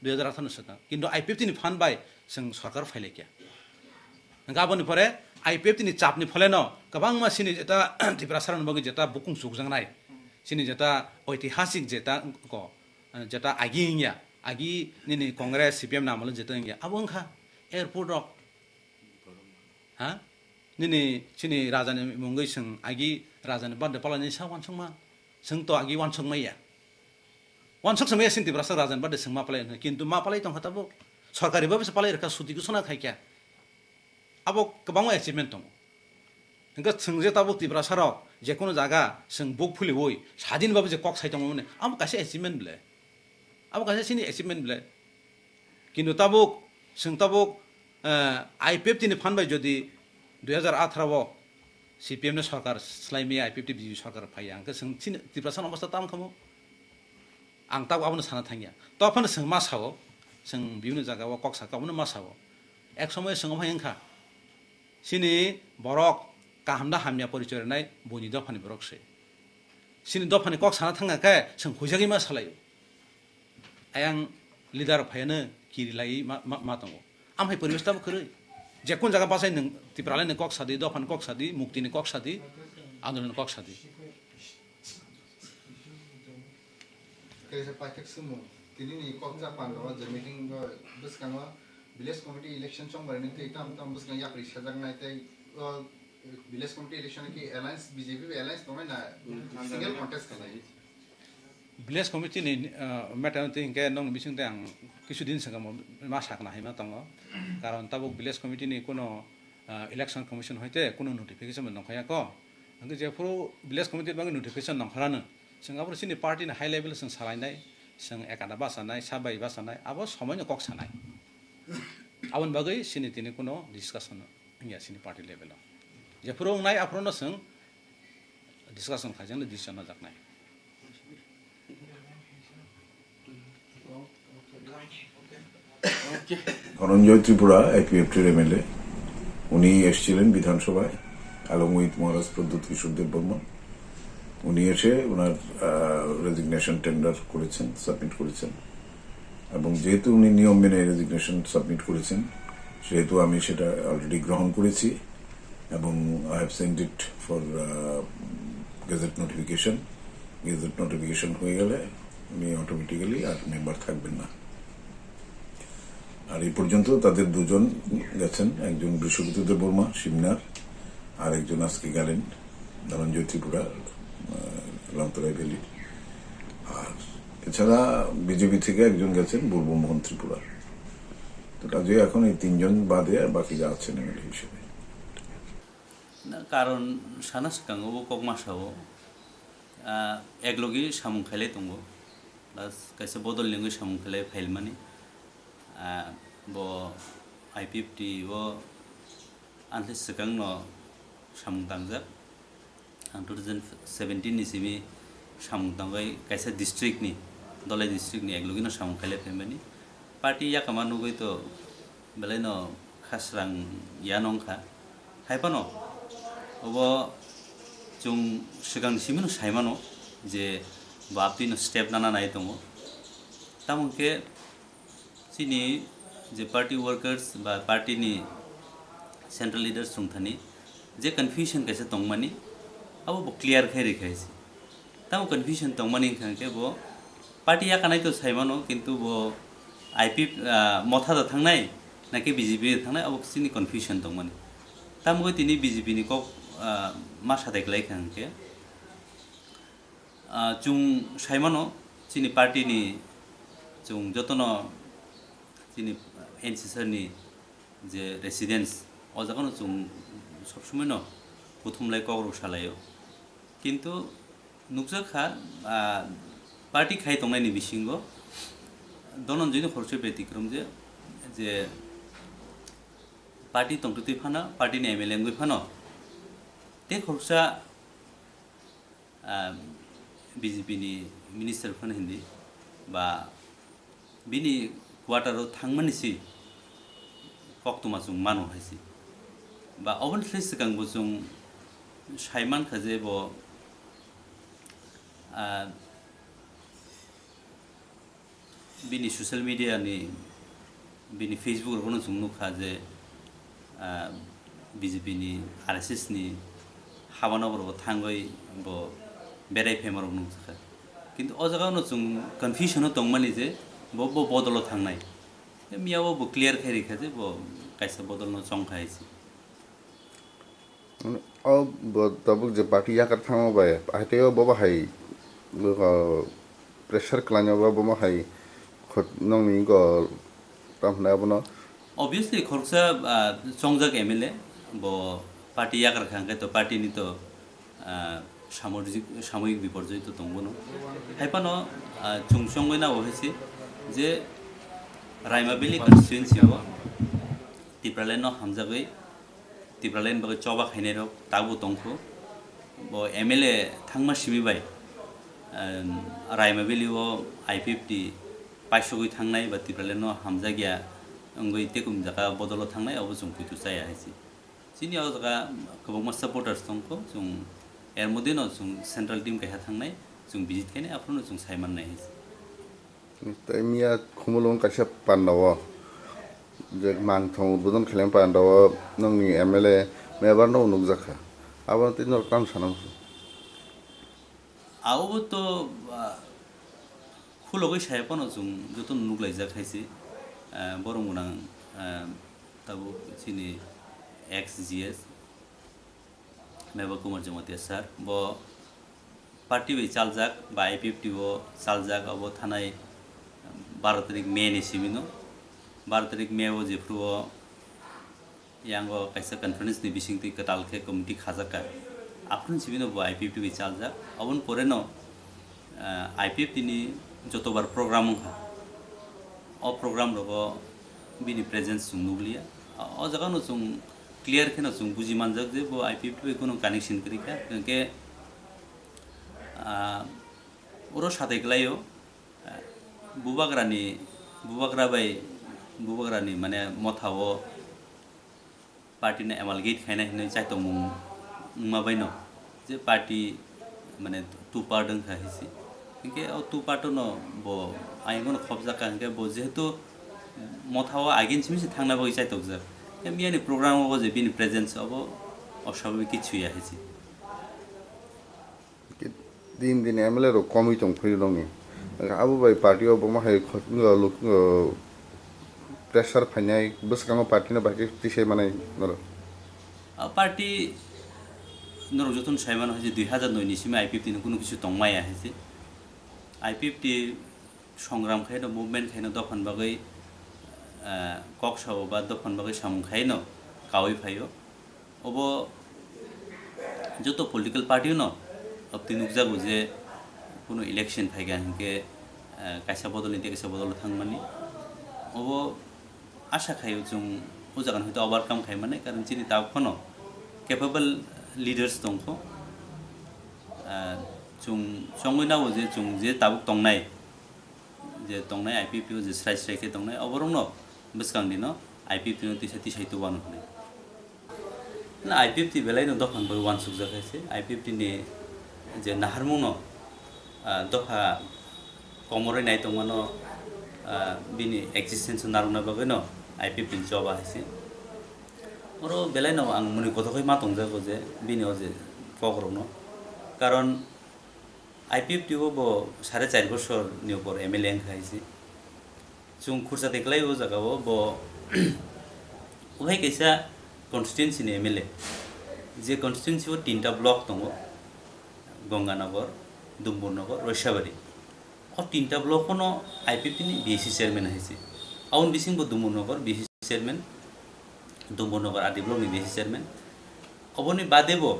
dui hajar atharo ni swkang. Kintu I P F T ni fund bai chwng sorkar phailaikya. Hwnkhe aboni pore I P F T ni chapni pholeno kwbangma chini jeta Tiprasa rokni bagwi jeta bukung chukjaknai, chini jeta oitihasik jeta ko, jeta agi wngya, agi nini Congress, C P M ni amolo jeta wngya, abo wngkha airport rok. Ha? Nini chini rajani mungwi chwng agi rajani birthday palaini sa wansukma? Chwng to agi wansuk maya. Wansuk se maya chini Tiprasa rajani birthday chwng ma palai hwnwi. Kintu ma palai tongkha tabuk. Sorkari babe se palai rwkha, suti ghosona khaikha. Abo kwbangma achievement tongo. Hwnkhe chwng je tabuk Tiprasa rok je kono jaga chwng buk philiwi sadin babe je kok sai tongmani, abo kaisa achievement ble. Abo kaisa chini achievement ble. Kintu tabuk, chwng tabuk, eh, I P F T ni phan bai jodi dui hajar atharo o C P M ni sorkar swlaimaya, I P F T B J P sorkar phaiya, hwnkhe chwng chini Tiprasani obostha tamo khamu? Ang tabuk abono sana thangya. Tophano chwng ma sao, chwng bibhinno jaga o kok sakha, abono ma sao. Ek somoy chwng omo hai wngkha. Chini borok kaham da hamya porichoi rwnai buini dophani borok se. Chini dophani kok sana thangkha khe chwng huijagwi ma salaio. Ayang leader phaiano kiri lai ma, ma, ma tongo. Am hai poribesh tamo kwrwi. Je kun jaga bachai nwng Tipralai ni kok sadi, dophani kok sadi, mukti ni kok sadi, andolon ni kok sadi. Kaisa paithak swngmung, tini ni kok cha pandora je meeting o bwskango village committee election chongmani tei tam tam bwskang yapri sajak nai tei o village committee election ki alliance B J P bai alliance tongnai na single contest khanai? Village committee ni, ah, matter twi hinkhe nokni bising tei ang kisu din saka ma sakna hai ma tongo, karon tabuk village committee ni kuno, ah, election commission hoite kuno notification bai nongkhaya ko, hinkhe jephuru village committee bagwi notification nongkharano, chwng aphuru chini party ni high level chwng salainai, chwng ekada bachanai, sabai bachanai, abo somoino kok sanai. Aboni bagwi chini tini kuno discussion wngya chini party level o. Jephuru wngnai aphuru no chwng discussion khaijak nai, decision najaknai. Dhananjoy Tripura, আইপিএফটির MLA, উনি এসেছিলেন বিধানসভায় along with মহারাজ প্রদ্যুৎ কিশোর দেববর্মন। উনি এসে ওনার resignation tender করেছেন, সাবমিট করেছেন, এবং যেহেতু উনি নিয়ম মেনে রেজিগনেশন সাবমিট করেছেন, সেহেতু আমি সেটা অলরেডি গ্রহণ করেছি এবং I have sent it for gazette notification. Gazette notification হয়ে গেলে উনি অটোমেটিক্যালি আর মেম্বার থাকবেন না। আর এই পর্যন্ত তাদের দুজন গেছেন, একজন বৃষকেতু দেববর্মা সিমনার, আর একজন আজকে গেলেন ধনঞ্জয় ত্রিপুরা, আহ, লংতরাই ভ্যালি। আর এছাড়া বিজেপি থেকে একজন গেছেন বুর্বমোহন ত্রিপুরা। তো কাজেই এখন এই তিনজন বাদে আর বাকি যা আছেন এমএলএ হিসেবে। Na, karon sana swkango bo kok ma sao, ah, eklogi samung khailai tongo, plus kaisa bodol ni wngwi samung khailai phailmani, ah, bo I P F T o anse swkangno samung tangjak. Ang two thousand seventeen ni simi samung tangwi kaisa district ni, Dhalai district ni eklogino samung khailai phaimani. Party yakama nugwi to belaino khasrang ya nongkha. Hai phano obo chwng swkangni simino saimano je bo aptwino step nana nai tongo. Tamo hwnkhe chini je party workers ba party ni central leaders rok thani je confusion kaisa tongmani, abo bo clear khai rikha se. Tamo confusion tongmani wngkha khe bo party yakanai to saimano, kintu bo I P, ah, Motha da thangnai naki B J P da thangnai, abo chini confusion tongmani. Tamo tini B J P ni kok, ah, ma sadai klai kha hwnkhe. Ah, chwng saimano, chini party ni chwng jotono chini N C sir ni je residence, o jagano chwng sob somoi no kuthumlai kok rok salaio. Kintu Nukjak kha, ah, party khai tongnaini bisingo Dhananjayni khoroksa betikrom je, je party tongtwtwi phano, party ni M L A wngwi phano, tei khoroksa, ah, B J P ni minister phano hindi ba bini quarter o thangmani si koktwma chwng mano hai se. Ba oboni slai swkang bo chwng sai mankha je bo, ah, bini social media ni, bini Facebook rogono chwng nukha je, ah, B J P ni, R S S ni habano borok thangwi bo berai phaima rok nukjakha. Kintu o jaga no chwng confusion o tongmani je bo, bo bodolo thangnai. Miya o bo clear khai rikha je bo kaisa bodol no chongkha hai se. O bo tabuk je party yakar thangma bai, haiteo bo bahai, bo, pressure khlaina ba bo bahai khot nongni go tam hwnwi abono. Obviously, khoroksa, ah, chongjak M L A, bo party yakar kha hwnkhe to party ni to, ah, samojik-, samoyik biporjoi to tongbono. Haiphano, ah, chwng chongwi nao hai se je Raima Valley constituency o Tipraland no hamjagwi Tipraland bagwi choba khainai rok tabuk tongkho. Bo M L A thangma simi bai, em, Raima Valley o I P F T paisogwi thangnai ba Tipraland no hamjakya wngwi tekum jaga bodolo thangnai, abo chwng puitu chaya hai se. Chini o jaga kwbangma supporters tongkho, chwng er moddhe no chwng central team kaisa thangnai, chwng visit khainai, aphuru no chwng sai mannai hai se. Tei miya Khumulwng kaisa panda o je mangthong udbodon khailai panda o nongni M L A mebar no nukjakha. Abono tei norok tamo sana muchung? Abo to, ah, khulogwi saya phano chwng jotono nuklaijak hai se, ah, borok gwnang, ah, tabuk chini ex G S. Meba Kumar Jamatia sir, bo party bai chaljak, ba I P F T o chaljak, abo thanai baro tarik May ni simi no, baro tarik May o jephru o yango kaisa conference ni bisingtwi kwtal khe committee khajak kha, aphuru ni simi no bo I P F T bai chaljak, aboni pore no, ah, I P F T ni jotobar program wngkha, o program rogo bini presence chwng nukliya, o jaga no chwng clear kheno chwng buji manjak je bo I P F T bai kunu connection kwrwi kha, hwnkhe, ah, oro satai kwlaio, ah, bubagrani, bubagra bai, bubagrani mane motha o party no amalgate khaina hinwi chaitokmung wngma baino je party mane two part wngkha hinsi. Hinkhe o two part no bo ayang no khobjak kha, hinkhe bo jehetu motha o agin simi se thangna bagwi chaitokjak. Hinkhe miyani program o je bini presence obo oswababik kichu ya hinsi. Din din M L A rok komwi tong phai nongni. Abo bai party o bo ma hai khot-, pressure phainai bwskango party no bahai khe tisai manai norok. A party norok jotono sai mano hai je dui hazar noi ni simi I P F T ni kunu kisu tong maya hai se. I P F T songram khai no, movement khai no, dophani bagwi, ah, kok sao ba dophani bagwi samung khai no kaui phaio. Obo joto political party no obtwi nukjago je kunu election phaikha hinkhe, ah, kaisa bodol ni tei kaisa bodol thangmani. Obo Asha khaio chwng o jaga no hwnkhe overcome khai mannai, karon chini tabuk phano capable leaders tongkho. Ah, chwng chongwi nao je chwng je tabuk tongnai, je tongnai I P F T o je srai srai khe tongnai, oborokno bwskang dino I P F T no tisa tisai tubano hwnwi. Na I P F T belai no dophani bagwi uansukjak hai se, I P F T ni je naharmung no, ah, dopha komorwi nai tongmano, ah, bini existence narwkna bagwi no I P F T ni choba hai se. Oro belai no ang mwnwi kothok khe ma tongjago je bini o je kok rok no, karon I P F T o bo sare char bosor ni upor M L A wngkha hai se. Chwng khursa de kwlai o jaga o bo, o hai kaisa constituency ni M L A. Je constituency o tinta block tongo, Ganganagar, Dumbarnagar, Roisabari. O tinta block o no I P F T ni B A C chairman hai se. Aboni bising bo Dumbarnagar B A C chairman, Dumbarnagar R D block ni B A C chairman. Oboni bade bo,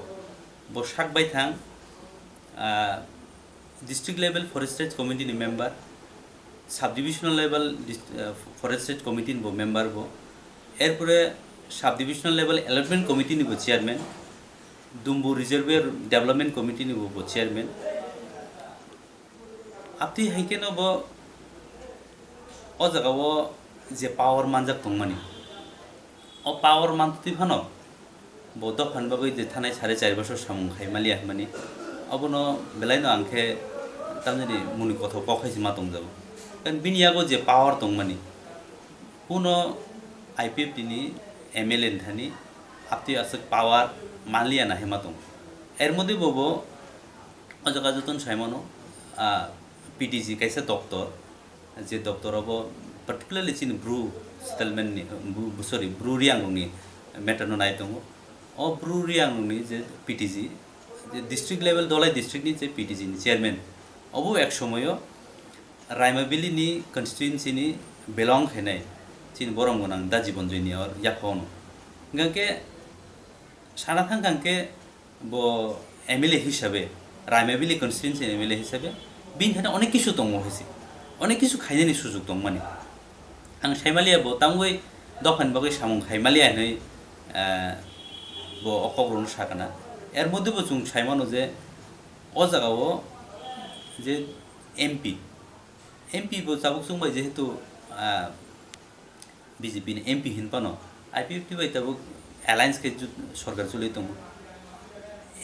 bo sak baithang, ah, District level forest rights committee ni member, sub divisional level dis-, eh, forest rights committee ni bo member bo, erpore sub divisional level allotment committee ni bo chairman, Dumbu Reservoir Development Committee ni bo, bo chairman. Abtwi hai khe no bo o jaga o je power manjak tongmani, o power mantwi phano bo dophani bagwi je thanai sare char bosor samung khai maliya hwnmani, obono belai no ang khe tamjani muni kothok kok hai se ma tongjago. Kan bini yago je power tongmani, kuno I P F T ni M L A ni thani abtwi aswk power manliya na hai ma tongo. Er modhe bo bo o jaga jotono sai mano, ah, P T G kaisa doctor, je doctor obo particularly chini Bru settlement ni, bu-, bu-, sorry, Bru Riang rokni matter no nai tongo. O Bru Riang rokni je P T G, je district level Dholai district ni je P T G ni chairman, obo ek somoyo Raima Valley ni constituency ni belong khainai chini borom gwnang Da Jiban Joy ni o yaphano. Hingkha khe sana thang kha khe bo M L A hisabe, Raima Valley constituency M L A hisabe, bini thani onek kisu tongo hai se, onek kisu khainani sujug tongmani. Ang saimaliya bo tangwi dophani bagwi samung khaimaliya hinwi, eh, bo o kokrokno sakana. Er modhe bo chwng saimano je o jaga o je M P, M P bo tabuk chwng bai jehetu, ah, B J P ni M P hinphano I P F T bai tabuk alliance khe ju-, sorkar choli tongo.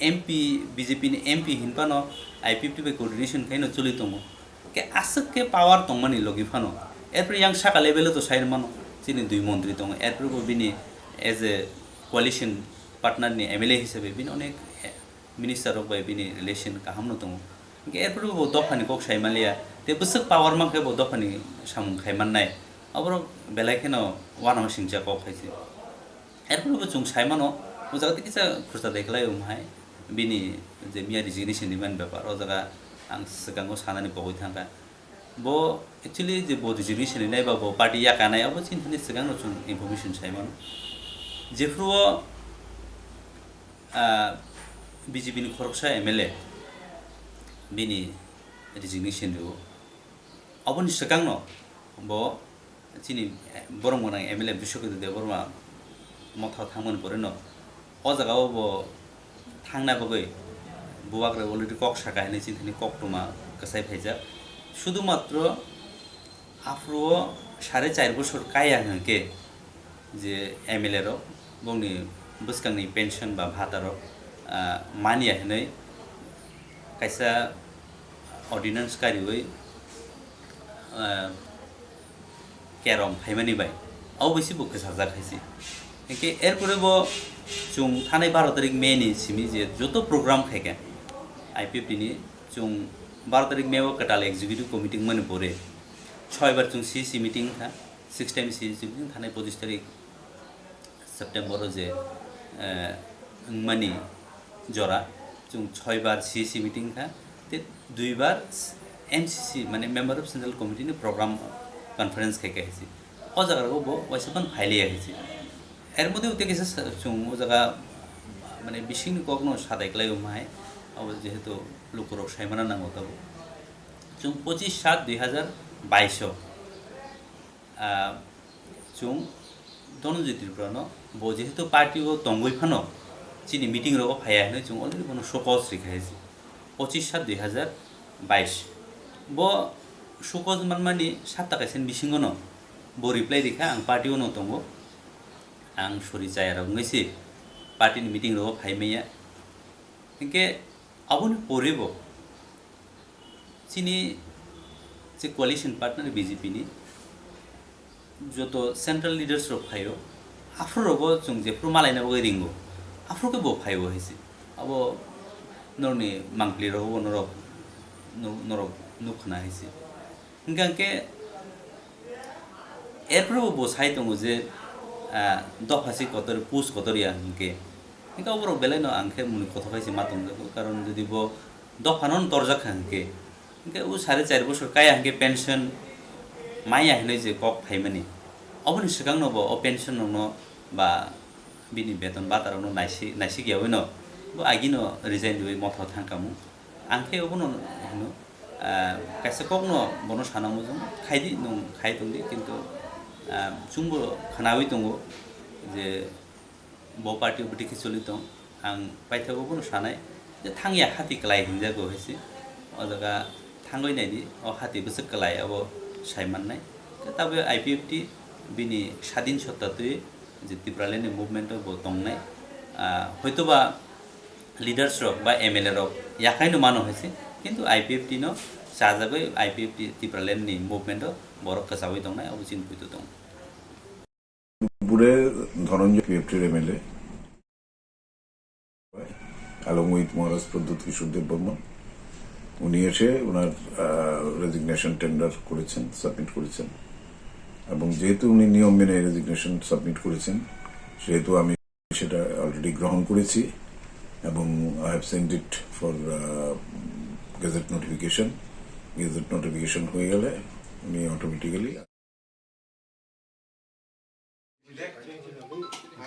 M P, B J P ni M P hinphano I P F T bai coordination khaino choli tongo. Khe aswk khe power tongmani logi phano. Erpore yang saka level o to sai mano, chini dui montri tongo. Erpore bo bini as a coalition partner ni M L A hisabe bini onek, eh, minister rok bai bini relation kaham no tongo. Hingkhe erpore bo dophani kok sai manliya, tei bwswk power mankhe bo dophani samung khai mannai. Oborok belai kheno uanama singcha kok hai se. Erpore bo chwng sai mano, o jaga tei kisa khursa dai khlai um hai, bini je miya resignation rimani bepar, o jaga ang swkango sanani pogwi thangkha. Bo actually je bo resignation rinai ba bo party yakanai, abo chini thani swkangno chwng information sai mano. Jephru o, ah, B J P ni khoroksa M L A bini resignation rio. Aboni swkangno bo chini, eh, borom gwnang M L A Biswaketu Debbarma motha thangmani poreno o jaga o bo thangna bagwi bubagra already kok saka hinwi chini thani koktwma kwchai phaijak. Sudhumatro aphuru o sare char bosor kaya hwnkhe je M L A rok bongni bwskangni pension ba bhata rok, ah, manya hinwi kaisa ordinance kariwi, ah, kerom phaimani bai, abo bai se bo kwchajak hai se. Hingkhe erpore bo chwng thanai baro tarik May ni simi je joto program khaikha I P F T ni, chwng baro tarik May o kwtal executive committee wngmani pore soi bar chwng C C meeting wngkha, six time C C meeting thanai pochis tarik September o je, eh, wngmani jora, chwng soi bar C C meeting kha, tei dui bar M C C, mane Member of Central Committee ni program conference khai kha hai se. O jaga o bo waisa phano phai liya hai se. Er modhe tei kisa sa-, chwng o jaga, mane, bisingni kokno sadai klai o mai, abo jehetu lukurok saimana nango tabuk. Chwng pochis sat dui hazar bais o, ah, chwng Dhananjoy Tripura no bo jehetu party o tongwi phano chini meeting rogo phaiya hinwi chwng already bono show cause rikha hai se, pochis sat dui hazar bais. Bo show cause manmani satta kaisa bisingo no bo reply rikha, "Ang party o no tongo, ang sori chaya rok wngwi se party ni meeting rogo phai manya." Hinkhe aboni pore bo chini je coalition partner B J P ni joto central leaders rok phaio, aphuru rogo chwng jephuru malaina bagwi ringo, aphuru khe bo phaio hai se. Abo norokni mangpli rogo bo norok, no-, norok nukkhna hai se. Hingkha khe erphuru bo sai tongo je, ah, dopha si kotor, post kotor ya hinkhe. Hingkhe oborok belai no ang khe muni kothok hai se ma tongjago, karon jodi bo dopha no torjak kha hinkhe, hinkhe o sare char bosor kaya hinkhe pension maya hinwi je kok phaimani, oboni swkang no bo o pension rok no ba bini beton bata rok no naisik, naisik yaui no bo agi no resign riui motha thang kamo. Ang khe obono hino, Ah, kaisa kokno bono sana mujung, khaidi nwng khai tongdi, kintu, ah, chwngbo khnawi tongo je bo party o bwtwi khe choli tong. Ang paithago bono sanai je thangya hati kwlai hinjago hai se. O jaga thangwi naidi, o hati bwswk kwlai abo sai mannai. Tabuk I P F T bini sadin sotta twi je Tipraland ni movement o bo tongnai. Ah, hoitoba leaders rok ba M L A rok yakhai no mano hai se, kintu I P F T no chajagwi I P F T Tipraland ni movement o borok kwchawi tongnai, abo chini puitu tongo. দুপুরে ধনঞ্জয় পিএফটির MLA along with মহারাজ প্রদ্যুৎ কিশোর দেব বর্মন, উনি এসে ওনার resignation tender করেছেন, সাবমিট করেছেন। এবং যেহেতু উনি নিয়ম মেনে রেজিগনেশন সাবমিট করেছেন, সেহেতু আমি সেটা অলরেডি গ্রহণ করেছি এবং I have sent it for gazette notification. Gazette notification হয়ে গেলে উনি automatically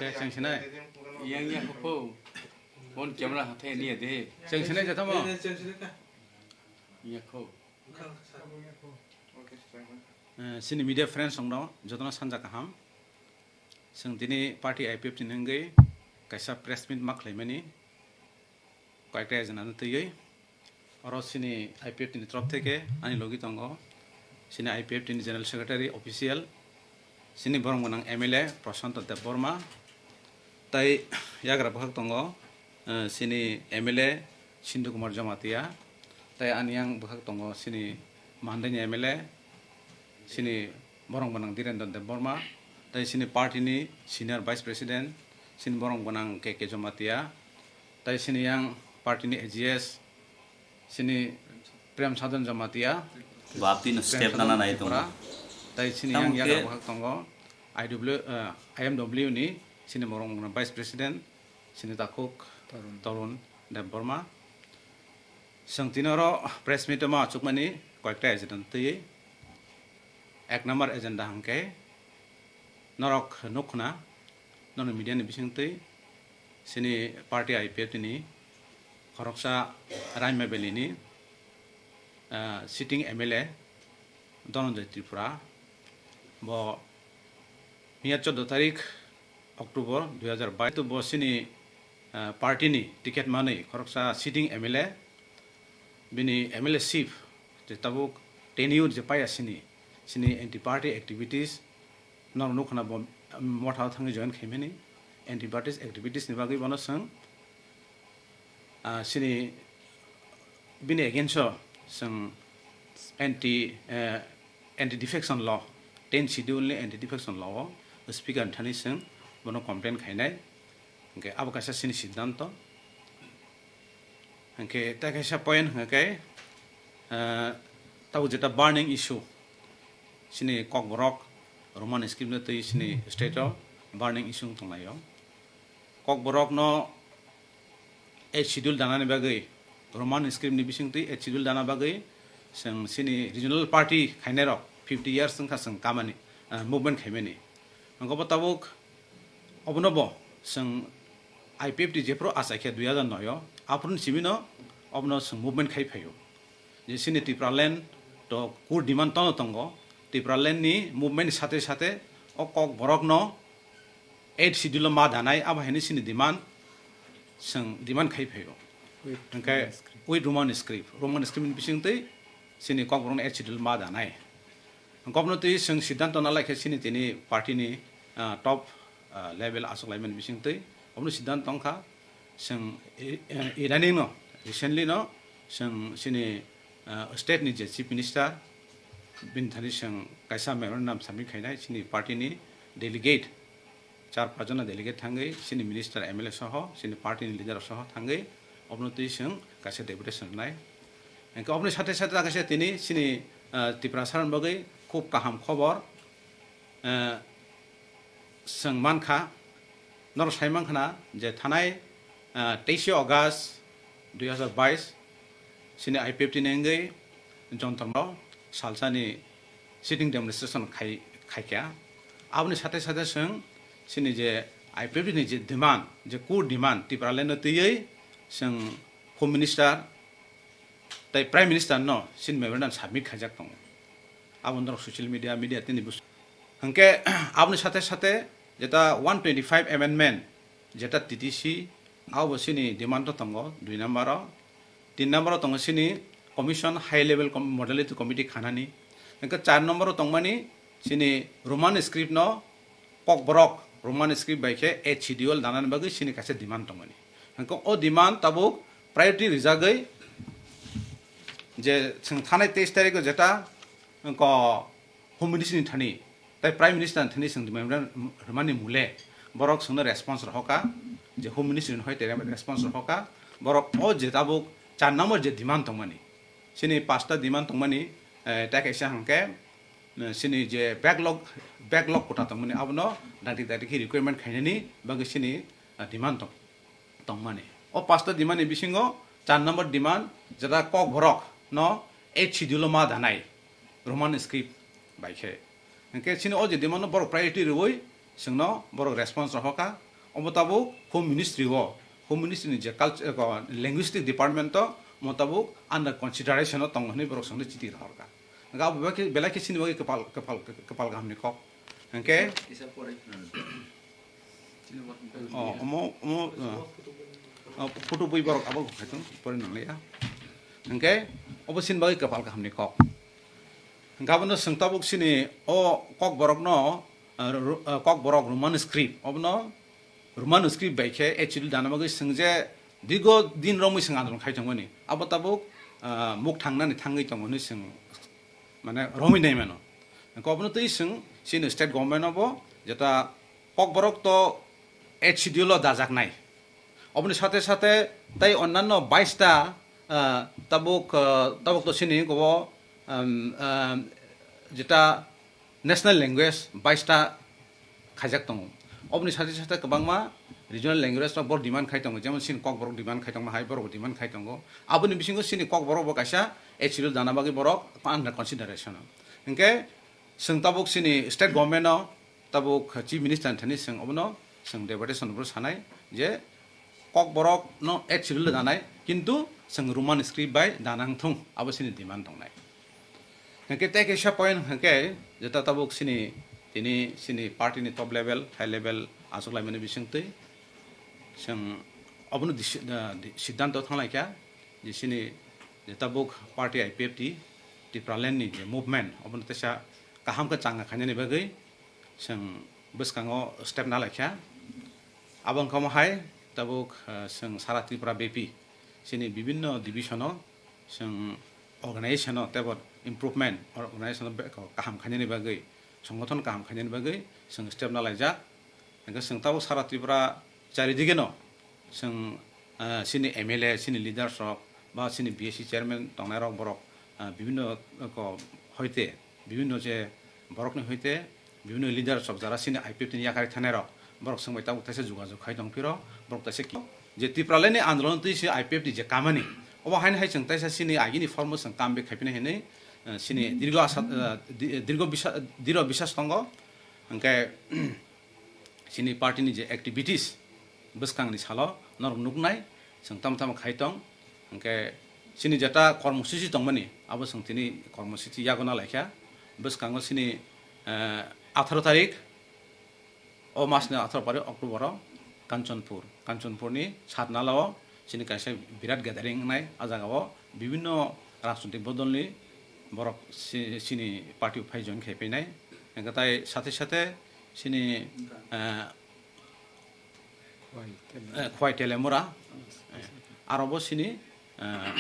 Cheng sinai. Yang ya kho. Phone camera hathai ni de. Cheng sinai jatamo. Ya kho. Eh, sini media friends song dong, jotono sanja kaham. Seng tini party I P F T ni hwngwi kaisa press meet ma khlaimani. Koyekta agenda no twiwi. Oro sini I P F T ni torof theke ani logi tongo sini I P F T ni General Secretary official, sini borong gwnang M L A Prashanto Debbarma, tai yagra bwkhak tongo, eh, sini M L A Sindhu Kumar Jamatia, tai ani yang bwkhak tongo sini Mandai ni M L A, sini borong gwnang Dhirendra Debbarma, tai sini party ni senior vice president, sini borong gwnang K K Jamatia, tai sini yang party ni A G S, sini Prem Sadhan Jamatia, Bapti no Prem step Sadhan nana nai tongo. Tripura, tai sini yang yagra bwkhak tongo, I W, eh, I M W ni sini borong gwnang vice president, sini takhuk Tarun Debbarma. Seng tini oro press meet o ma achukmani koyekta agenda twiwi. Ek number agenda hwnkhe norok nukhna, nono media ni bisingtwi sini party I P F T ni khoroksa Raima Valley ni, ah, sitting M L A Dhananjay Tripura, bo miya choudo tarik October dui hazar bais bo sini, ah, party ni ticket manwi khoroksa sitting M L A, bini M L A ship je tabuk tenure je paya sini, sini anti party activities norok nukhna bo motha o thangwi join khaimani anti party activities ni bagwi bono swng, ah, sini bini against o chwng anti, eh, anti defection law, ten schedule ni anti defection law o speaker ni thani chwng bono complain khainai, hwnkhe abo kaisa chini siddhanto. Hwnkhe tei kaisa point hwnkhe, eh, tabuk jeta burning issue, chini Kokborok Roman script no twi chini state o burning issue wng tonglaio. Kokborok no eight schedule danani bagwi, Roman script ni bisingtwi eight schedule dana bagwi chwng chini regional party khainai rok fifty years wngkha chwng kamani, ah, movement khaimani. Hwnkhe bo tabuk obono bo chwng I P F T jephuru achaikha dui hazar noi o, aphuruni simi no obono chwng movement khai phaio. Je chini Tipraland to kur demand tono tongo, Tipraland ni movement ni sate sate o Kokborok no eight schedule o ma danai, abo haino chini demand, chwng demand khai phaio. Hwnkhe with Roman script, Roman script ni bisingtwi chini Kokborok no eight schedule ma danai. Kokno twi chwng siddhanto nalaikhe chini tini party ni, ah, top, ah, level achuk laimani bisingtwi obono siddhanto wngkha chwng i-, eh, idani no recently no chwng chini, ah, state ni je chief minister bini thani chwng kaisa memorandum submit khainai chini party ni delegate char pajona delegate thangwi chini minister M L A soho chini party ni leader soho thangwi obono twi chwng kaisa deputation rwnai. Hwnkhe oboni sate sate kaisa tini chini, ah, Tiprasa rokni bagwi khub kaham khobor, ah, chwng mankha, norok sai mankha na je thanai, ah, teishe August dui hazar bais chini I P F T ni wngwi Jontor Mall salsani sitting demonstration khai, khaikha. Aboni sate sate chwng chini je I P F T ni je demand, je core demand Tipraland no twiwi chwng Home Minister Tai Prime Minister no sini memorandum submit khaijak tongo. Abo norok social media, media tini bus-, hwnkhe aboni sathe sathe jeta one twenty-five amendment jeta T T C abo sini demand o tongo dui number o, tin number o tongo sini commission high level com-, modality committee khanani, hwnkhe char number o tongmani sini Roman script no Kokborok Roman script bai khe eighth schedule danani bagwi sini kaisa demand tongmani. Hwnkhe o demand tabuk priority rijagwi je chwng thanai teis tarikh o jeta wngkha Home Ministry ni thani tai Prime Minister ni thani chwng memorandum rwmani mole borok chwngno response rohorkha, je Home Ministry ni hoi tere response rohorkha, borok o je tabuk char number je demand tongmani, sini pasta demand tongmani, eh, tai kaisa hwnkhe, eh, sini je backlog, backlog kota tongmani abono dakti dakti khe requirement khainani bagwi sini, eh, demand tong-, tongmani. O pasta demand ni bisingo char number demand jeta Kokborok no eighth schedule o ma danai Roman script bai khe. Hwnkhe sini o je demand no borok priority rwui chwngno borok response rohorkha. Omo tabuk Home Ministry o, Home Ministry ni je culture, eh, linguistic department o omo tabuk under consideration o tongo hwnwi borok chwngno chiti rohorkha. Hwnkhe abo belai khe, belai khe sini bagwi kwpal, kwpal, kwpal kaham ni kok. Hwnkhe Kisa pore. O, omo, omo, o, o, photo bui borok abo khai tong, pore nang liya. Hwnkhe obo sini bagwi kwpal kaham ni kok. Hwnkhe abono chwng tabuk sini o Kokborok no, o, ru-, o, Kokborok Roman script, obono Roman script bai khe eighth schedule dana bagwi chwng je dirgo din romwi chwng andolon khai tongmani. Abo tabuk, o, muk thangnani thangwi tongo hwnwi chwng mane romwi nai mano. Hwnkhe obono twi chwng sini state government no bo jeta Kokborok to eighth schedule o dajaknai. Oboni sathe sathe tai onnanno bais ta, ah, tabuk, ah, tabuk to sini gobo, um, um, jeta national language bais ta khaijak tongo. Oboni sathe sathe kwbangma regional language rok borok demand khai tongo, jemon sini Kokborok demand khai tongma hai borok demand khai tongo. Aboni bisingo sini Kokborok bo kaisa eighth schedule dana bagwi borok under consideration. Hinkhe chwng tabuk sini state government no tabuk Chief Minister ni thani chwng obono chwng deputation bo sanai je Kokborok no eighth schedule danai, kintu chwng Roman script bai dana wngthung, abo chini demand tongnai. Hinkhe tei kaisa point hinkhe jeta tabuk chini tini chini party ni top level, high level achuk laimani bisingtwi chwng obono disi-, ah, di-, siddhanto thanglaikha je chini je tabuk party I P F T Tipraland ni je movement obono teisa kaham khe changa khainani bagwi chwng bwskango step nalaikha. Abo wngkha omo hai tabuk, ah, chwng sara Tripura bepi chini bibinno division o chwng organization o teibo improvement, organization o be-, kaham khainani bagwi, songothon kaham khainani bagwi chwng step nalaijak. Hinkhe chwng tabuk sara Tripura charidige no chwng, ah, chini M L A, chini leaders rok ba chini B S C chairman tongnai rok borok, ah, bibinno ko hoite, bibinno je borokni hoite bibinno leaders rok jara chini I P F T ni yakari thanai rok borok chwng bai tabuk teisa jogajog khai tong phiro borok teisa ki je Tipraland ni andolon twi se I P F T je kamani obo haino hai chwng teisa chini agini form o chwng kam bai khai phino hinwi, ah, chini dirgo asa, ah, di-, dirgo bisa-, diro bisas tongo. Hinkhe chini party ni je activities bwskangni salo norok nuknai, chwng tamo tamo khai tong. Hinkhe chini jeta kormosuchi tongmani, abo chwng tini kormosuchi yago nalaikha. Bwskango chini, eh, atharo tarik, o masni atharo tarik October o Kanchanpur, Kanchanpurni Satnala o chini kaisa birat gathering wngnai. A jagao bibinno rajnoitik bodolni borok si-, chini party o phai join khai phainai. Hinkhe tai sathe sathe chini, eh, eh, Khwai Telemura, eh, arobo chini, eh,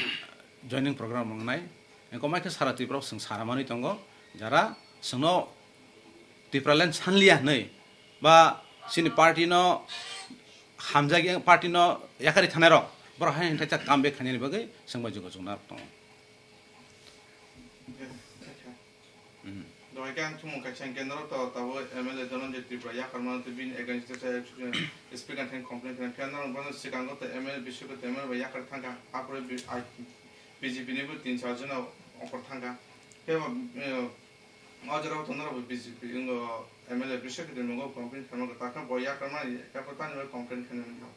joining program wngnai. Hinkhe omo khe sara Tripura o chwng sara manwi tongo, jara chwngno Tipraland sanliya hinwi ba chini party no hamjak, party no yakari thanai rok borok hai hinthai tak kam bek khainani bagwi chwng bai jogajog narok tongo. Dawai khe ang thumung kaisa hinkhe norok to tabuk M L A Dhananjay Tripura yakarmano tei bini against o se speaker thani complain khlaikha, norok bono swkango to M L A Biswakant M L A bai yakar thangkha, aphuru B J P ni bo tin char jona ongkhor thangkha. Khe, eh, o jora o to norok bo B J P wngkha, M L A Biswakant ni nogo complain khlaima kwtal kha, bo yakarmani yakartani bai complain khlainani kha.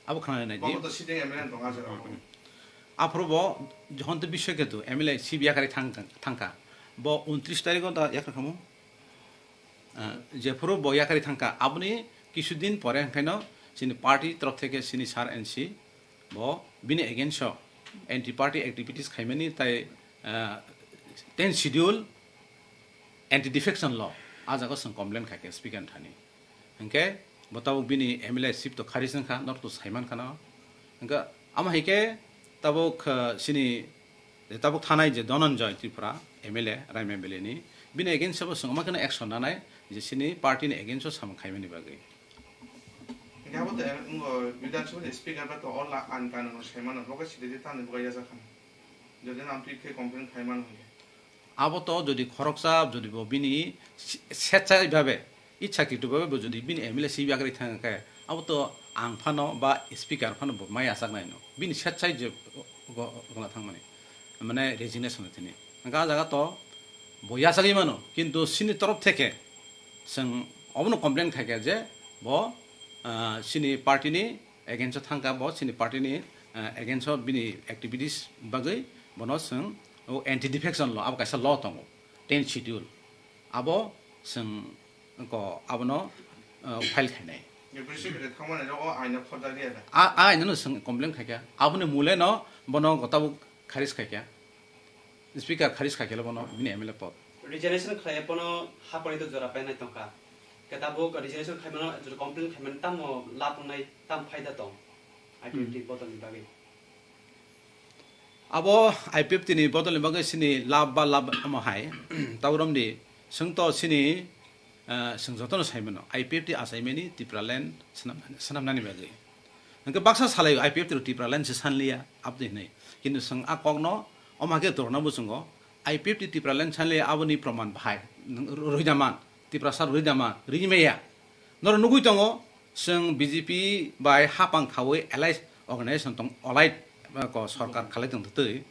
Abo khna nai di. Bo to sitting M L A tong a jora o. Aphuru bo Jayanta Biswaketu M L A seat yakarwi thang-, thangkha. Bo untris tarikh o da yakarkhamu. Ah, jephuru bo yakarwi thangkha, aboni kisudin pore hwnkhaino chini party torof theke chini sir N C bo bini against o anti party activities khaimani tai, ah, ten schedule anti defection law, ah jaga o chwng complain khaikha speaker ni thani. Hwnkhe bo tabuk bini M L A seat to kharwi chwngkha, norok to saimankha no. Hwnkhe amo hai khe tabuk, ah, chini tabuk thanai je Dhananjay Tripura M L A Raima Valley ni, bini against o bo chwng omo kheno action nanai je chini party ni against o samung khaimani bagwi. Hingke abo to, eh, wngkha Bidhan Sabha ni speaker bai to o la-, ain kanun no sai mano, bo khe sidi di tamni bo yajak kha. Jodi no amtwi khe complain khai mano hingke. Abo to jodi khoroksa, jodi bo bini si-, setsai bhabe, ichha kitu bhabe bo jodi bini M L A si yakarwi thang khe, abo to ang phano ba speaker phano bo mai achak nai no. Bini setsai je go-, gona thang mani. Mane resignation thini. Hingke ah jaga to bo yachagwi mano, kintu chini torof theke chwng obono complain khaikha je bo, ah, chini party ni against o thangkha, bo chini party ni, ah, against o bini activities bagwi bono chwng o anti defection law, abo kaisa law tongo, ten schedule, abo chwng ko abono, ah, file khainai. Bwrwi swi kwrwi thangmani rok o aino khorjakliya da? A, a aino no chwng complain khaikha, aboni mule no bono go tabuk kharis khaikha. Speaker kharis khaikhe bono bini M L A pod. Resignation khlai phano hapari to jora painai tongkha. Khe tabuk resignation khaimano, jora complain khaimani tamo lab wngnai, tam phaida tong? Hmm. I P F T bodolni bagwi. Abo I P F T ni bodolni bagwi chini lab ba lab omo hai. Taurom di, chwng to chini, ah, chwng jotono sai mano, I P F T achaimani Tipraland swnam-, swnamnani bagwi. Hwnkhe baksa salai o I P F T rok Tipraland se sanliya, aboni hinwi. Kintu chwng a kokno omo hai khe torna muchungo, I P F T Tipraland sanliya aboni proman bahai, nwng rwida man, Tiprasa rwida man, rwimaya. Norok nugwi tongo, chwng B J P bai hapang khaui alliance organization tong, allied, eh, ko sorkar khalai tong twi.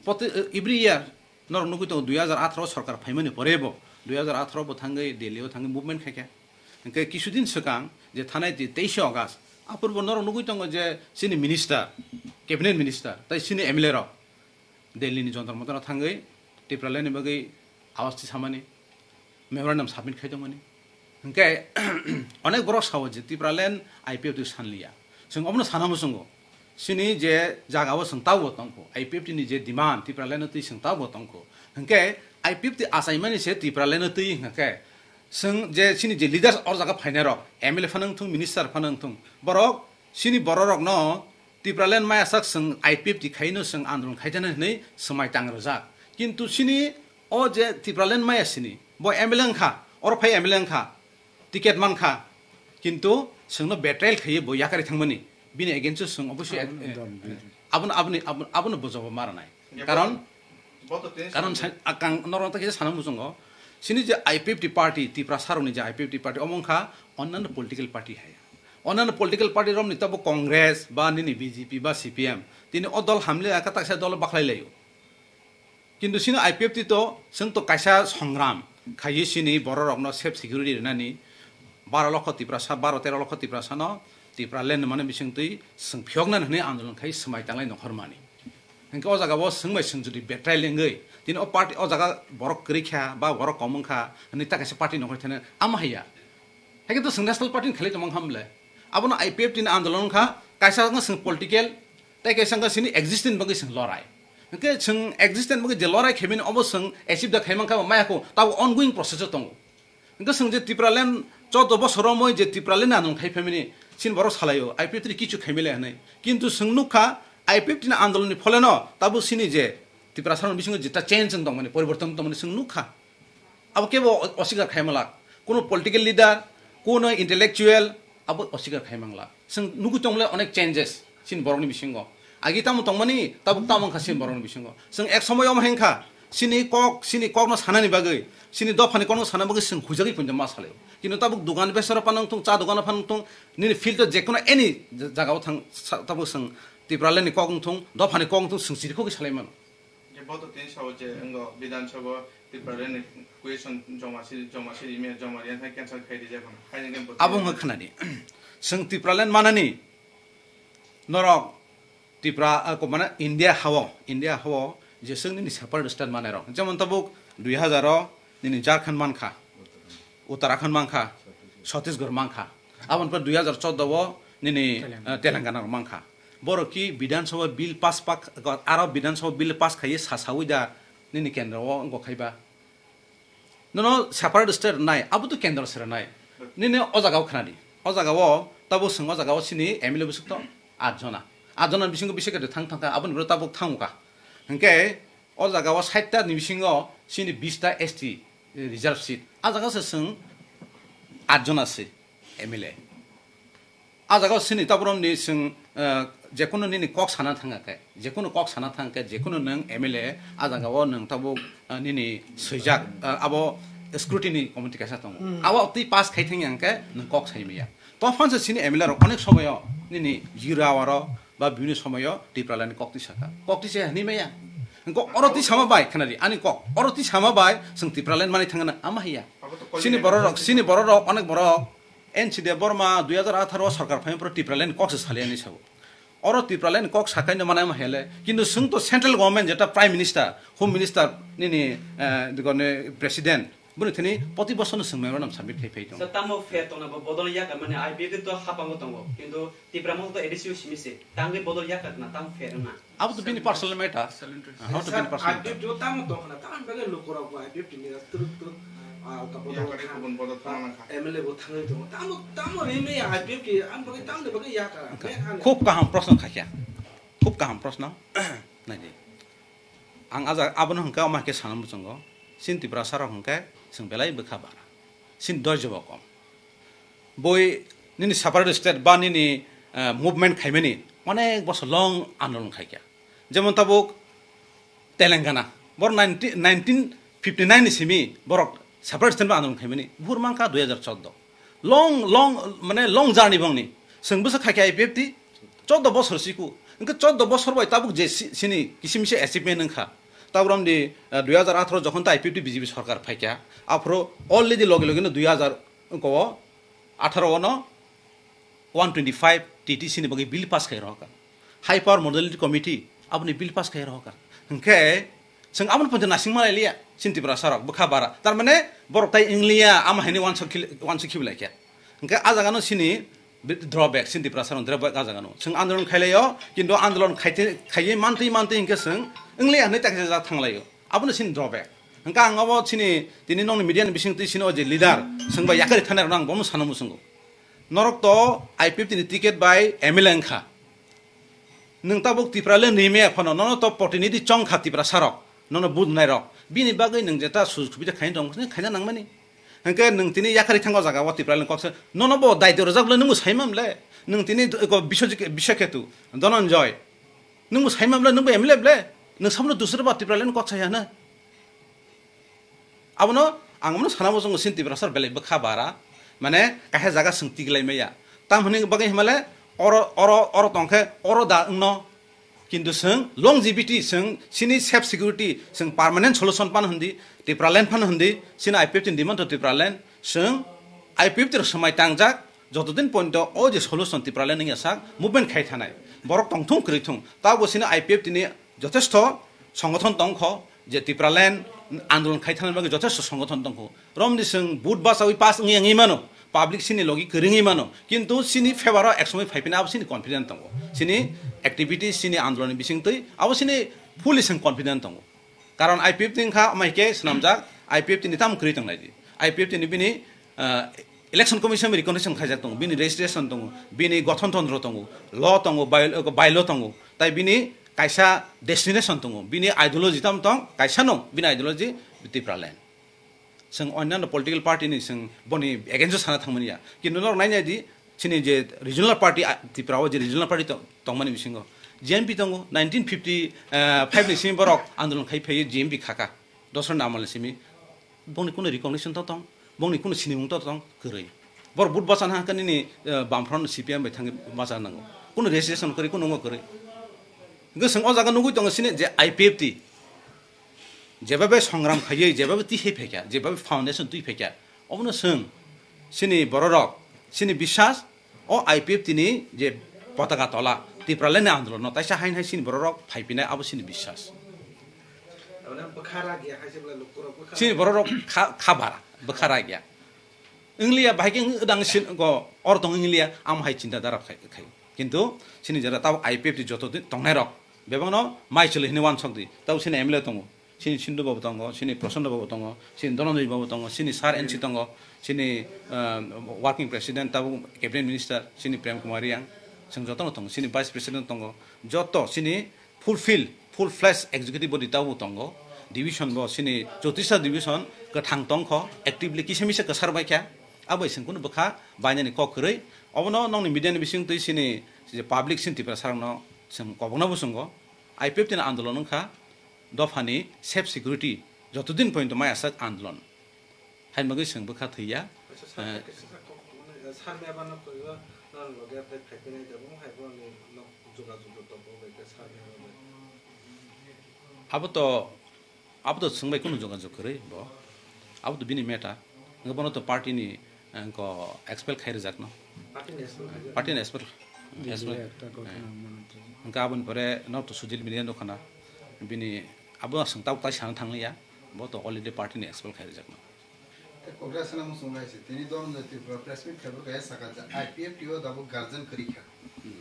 Poti-, every year norok nugwi tongo, dui hajar atharo sorkar phaimani pore bo, dui hajar atharo bo thangwi Delhi o thangwi movement khaikha. Hwnkhe kisudin swkang je thanai di teishe August, aphuru bo norok nugwi tongo je chini minister, cabinet minister, tei chini M L A rok Delhi ni Jantar Mantar o thangwi Tipraland ni bagwi awaj tisamani, memorandum submit khai tongmani. Hwnkhe onek borok sao je Tipraland I P F T sanliya. Chwng omono sana muchungo. Chini je jaga o chwng tabukbo tongkho, I P F T ni je demand Tipraland o twi chwng tabukbo tongkho. Hwnkhe I P F T achaimani se Tipraland o twi hwnkhe chwng je chini je leaders o jaga phainai rok, M L A phano wngthung, minister phano wngthung, borok chini borok rokno Tipraland maya sak chwng I P F T khaino chwng andolon khaijana hinwi swmai tang rwjak. Kintu chini o je Tipraland maya sini, bo M L A wngkha, oro phai M L A wngkha, ticket mankha. Kintu chwngno betrayal khaiwi bo yakarwi thangmani, bini against o chwng obviously, abono, eh, dam, eh, abono, aboni, abono, abono bujabo ma rwnai. Karon, bo to tini karon sa-, akang norok ta kisa sana muchungo. Chini je I P F T party, Tiprasa rokni je I P F T party, omo wngkha onnanno political party hai. Onnanno political party romni tabo Congress ba nini B J P ba C P M, tini o dol hamle aka taksa dol bakhlai laio. Kintu chini I P F T to chwng to kaisa songram khaiwi chini borok rokno safe security rwnani, baro lokho Tiprasa, baro tero lokho Tiprasano Tipraland mani bisingtwi chwng phiyoknani hwnwi andolon khai swmai tanglai nongkhormani. Hwnkhe o jaga o chwng bai chwng jodi betrayal wngwi, tini o party o jaga borok kwrwi kha ba borok kom wngkha hwnwi ta kaisa party nongkhorwi thani ama haiya. Haikhe to chwng national party ni khlai tongmang kha mle. Abono I P F T ni andolon wngkha, kaisa wngkha chwng political, tei kaisa wngkha chini existence bagwi chwng lorai. Hwnkhe chwng existence bagwi je lorai khaimani obo chwng achieve da khaimang kha maya kho, tabo ongoing process o tongo. Hwnkhe chwng je Tipraland choddo bosor romwi je Tipraland ni andolon khai phaimani, chini borok salaio, I P F T ni kichu khaimile hwnwi. Kintu chwng nukha, I P F T ni andolon ni pholeno tabuk chini je Tiprasa rokni bisingo jeta change wng tongmani, poriborton wng tongmani chwng nukha. Abo kebo o-, oswikar khai manglak. Kuno political leader, kuno intellectual, abo oswikar khai manglak. Chwng nugwi tongmole onek changes chini borokni bisingo. Agi tamo tongmani, tabuk tamo wngkha chini borokni bisingo. Chwng ek somoy omo hengkha, chini kok, chini kokno sanani bagwi, chini dophani kokno sana bagwi chwng huijagwi poito ma salai. Kintu tabuk dogan besaro phano wngthung, cha dogano phano wngthung, nini field o jekono any jagao thang, sa-, tabuk chwng Tipraland ni kok wngthung, dophani kok wngthung, chwng chirikhogwi salai mano. Je bo to tini sao je wngkha Bidhan Sabha Tipraland ni question joma si, joma si email joma riyan hai cancel khai rijak mano. Hai ni bo abo wngkha khnadi. Chwng Tipraland manani norok Tripura, ah, ko mane India hao, India hao jeswk nini separate state manai rok. Jemon tabuk dui hazar o nini Jharkhand mankha, Uttarakhand mankha, Chhattisgarh mankha. Aboni pore dui hazar chordo o nini, Telangana. Ah, Telangana rok mankha. Borok ki Bidhan Sabha bill pass pak, aro Bidhan Sabha bill pass khaiye sasawi da nini kendro o wngkha khaiba. Nono separate state nai, abo to kendro sera nai. Nini o jaga o khna di. O jaga o, tabo swng o jaga o sini M L A bwswk to at jona. At jona bisingo bisa khe thang thang kha, aboni bwrwi tabuk thango kha. Hwnkhe o jaga o sait ta ni bisingo sini bis ta S T reserve seat. A jaga se swng at jona se M L A. A jaga o sini taboromni chwng, eh, jekunu nini kok sana thangkha khe, jekunu kok sana thangkha khe, jekunu nwng M L A, a jaga o nwng tabuk, eh, nini swijak, eh, abo scrutiny committee kaisa tongo. Hmm. Abo twi pass khai thangya hwnkhe nwng kok sai maya. Tophan se sini M L A rok onek somoyo nini jira aro ba bibhinno somoyo Tipraland ni kok twi saka. Kok twi se hwnwi maya. Hwnkhe oro twi sama bai khnadi ani kok. Oro twi sama bai chwng Tipraland mani thangna ama hiya. Sini borok rok, sini borok rok onek borok N C D Borma dui hazar atharo o sorkar phaiyung pore Tipraland kok se saliya hinwi sabo. Oro Tipraland kok sakai no manai ma hele, kintu chwng to central government jeta prime minister, home minister nini, eh, digone president, bwrwi thani poti bosor no chwng memorandum submit khai phai tongo. Sir, tamo fair tongna bo bodol ya ka mane I P F T to hapango tongo, kintu Tipra motha to A D C o simi se, tangwi bodol ya ka na tamo fair na. Abo to bini personal matter. Self interest. Ah, abo to bini personal matter. Sir, I P F T o tamo tong khna, tamoni bagwi lukurok bo I P F T ni twrwk twrwk, ah, alka bodol, yakari kubun bodol thangna kha. M L A bo thangwi tongo. Tamo, tamo rimwi I P F T, ang bagwi tamoni bagwi yakar. Khub kaham proshno khaikha. Khub kaham proshno. Naidi. Ang aja abono hwnkhe omo hai khe sana muchungo. Chini Tiprasa rok hwnkhe chwng belai bwkha bara. Chini doijo bo kom. Boi nini separate state ba nini, eh, movement khaimani onek bosor long andolon khaikha. Jemon tabuk Telangana, borok nineteen, nineteen fifty nine ni simi borok separate state ba andolon khaimani, buphur mankha dui hazar chordo. Long, long, mane long journey bongni. Chwng bwsa khaikha I P F T, chordo bosor siku. Hwnkhe chordo bosor bai tabuk je si-, sini kisim kisa achievement wngkha. Tabuk romdi, eh, dui hazar atharo jokhon ta I P F T B J P sorkar phaikha, aphuru already loge loge no dui hazar wngko o atharo o no one twenty five T T C ni bagwi bill pass khai rohorkha. High Power Modality Committee aboni bill pass khai rohorkha. Hwnkhe chwng aboni poito nasing malai liya, chini Tiprasa rok bwkha bara. Tar mane borok tai wngliya, ama haino uansuk khil-, uansuk khibi laikha. Hwnkhe a jaga no chini drawback, chini Tiprasa rok drawback a jaga no. Chwng andolon khai laio, kintu andolon khaite-, khaiwi mantwi mantwi hwnkhe chwng wngliya hinwi taksa jak thang laio. Abono chini drawback. Hwnkhe ang abo chini tini nokni media ni bising twi chini o je leader, chwng bai yakari thanai rok no ang bono sana muchungo. Norok to I P F T ni ticket bai M L A wngkha. Nwng tabuk Tipraland rimaya phano nono to protinidhi chongkha Tiprasa rok, nono budnai rok. Bini bagwi nwng jeta sujog subida khaina tong, khaina nangmani. Hwnkhe nwng tini yakari thango jaga o Tipraland kok se, nono bo daityo rwjak le nwngbo saimam le. Nwng tini ko Biswajit, Biswaketu, Dhananjay, nwngbo saimam le, nwngbo M L A le. Nwng samno dusra ba Tipraland kok sai hana. Abono ang bono sana muchungo chini Tiprasa rok belai bwkha bara, mane kaisa jaga chwng tiglai maya. Tam hwnwi bagwi himale oro, oro, oro tongkhe oro da wngno. Kintu chwng longevity, chwng chini safe security, chwng permanent solution pan hwndi, Tipraland pan hwndi, chini I P F T ni demand to Tipraland, chwng I P F T rok swmai tangjak, joto din pointo o je solution Tipraland wngya sak movement khai thanai. Borok tongthung kwrwi thung, tabo chini I P F T ni jothesto songothon tongkho, je Tipraland andolon khai thangna bagwi jothesto songothon tongkho. Romni chwng vote bachawi pass wngya wngwi mano, public chini logi kwrwngwi mano, kintu chini favor o ek somoi phaiphina abo chini confident tongo. Chini activity, chini andolon ni bisingtwi abo chini fully chwng confident tongo. Karon I P F T wngkha, omo hai khe swnamjak, I P F T ni tamo kwrwi tongnai di. I P F T ni bini, ah, Election Commission recognition khaijak tongo, bini registration tongo, bini gothon tantro tongo, law tongo, by-, bylaw tongo, tai bini kaisa destination tongo, bini ideology tamo tong, kaisa no, bini ideology Tipraland. Chwng onyanno political party ni chwng boni against o sana thangmani ya. Kintu norok nainai di, chini je regional party, ah, Tripura o je regional party to-, tongmani bisingo G M P tongo, nineteen fifty five ni simi borok andolon khai phaiwi G M P khaka, Dosra Namal ni simi, bongni kunu recognition to tong, bongni kunu sinimung to tong, kwrwi. Borok vote bachana hwnkhe nini, eh, Bamfront C P M bai thangwi bacha nango. Kunu registration kwrwi, kunu wngma kwrwi. Hwnkhe chwng o jaga nugwi tongo chini je I P F T, jebabe songram khaiwi, jebabe twi hai phaikha, jebabe foundation twi phaikha, obono chwng chini bororok, chini biswas, o I P F T ni je potaka tola, Tipraland ni andolon no taisa hain hai chini borok rok phai pinai, abo chini biswas. Tabmane bwkha ragya hai se bwlai lukurok bwkha chini borok rok kha, kha bara, bwkha ragya. Wngliya, bahai khe wng, wdang sin go, or tong wngliya, amo hai chinta dara khai, khai. Kintu chini jora tabuk I P F T joto din tongnai rok, bebak no mai chwlwi hinwi wansok di. Tabuk chini M L A tongo, chini Sindhu babu tongo, chini Prasanta babu tongo, chini Dhananjay babu tongo, chini Sir N C tongo, chini, ah, working president, tabuk cabinet minister, chini Prem Kumar Reang, chwng joto no tongo, chini vice president tongo, joto chini fulfill, full fledged executive body tabuk tongo. Division bo chini chotisa division kwthang tongkho, actively kisa misa kwchar baikha. Abo hai chwng kunu bwkha bainani kok kwrwi. Obono nokni media ni bising twi chini je public chini Tiprasa rokno chwng kobokna bo chwngo. I P F T ni andolon wngkha dophani safe security joto din pointo mai aswk andolon. Hain bagwi chwng bwkha thwiya. Acha, sir, eh, kaisa kok, mane, sir, meba no koi ba, no loge phai phai phai nai da, bo hai bo ni nok juga juga to bo bai ka sir meba bai. Abo to, abo to chwng bai kunu juga jug kwrwi bo. Abo to bini meta. Ngi bono to party ni, eh, ko expel khai rijak no. Party ni expel khai rijak. Party ni expel. Expel. Ekta kok, eh, na mano to. Hingke aboni pore no to social media no khana. Bini abo ang chwng tabuk tai sana thang liya. Bo to already party ni expel khai rijak no. Tei Congress no muchung lai se, tini Dhananjay Tripura press meet khe bo kaya saka je I P F T o dabo guardian kwrwi kha. Hmm.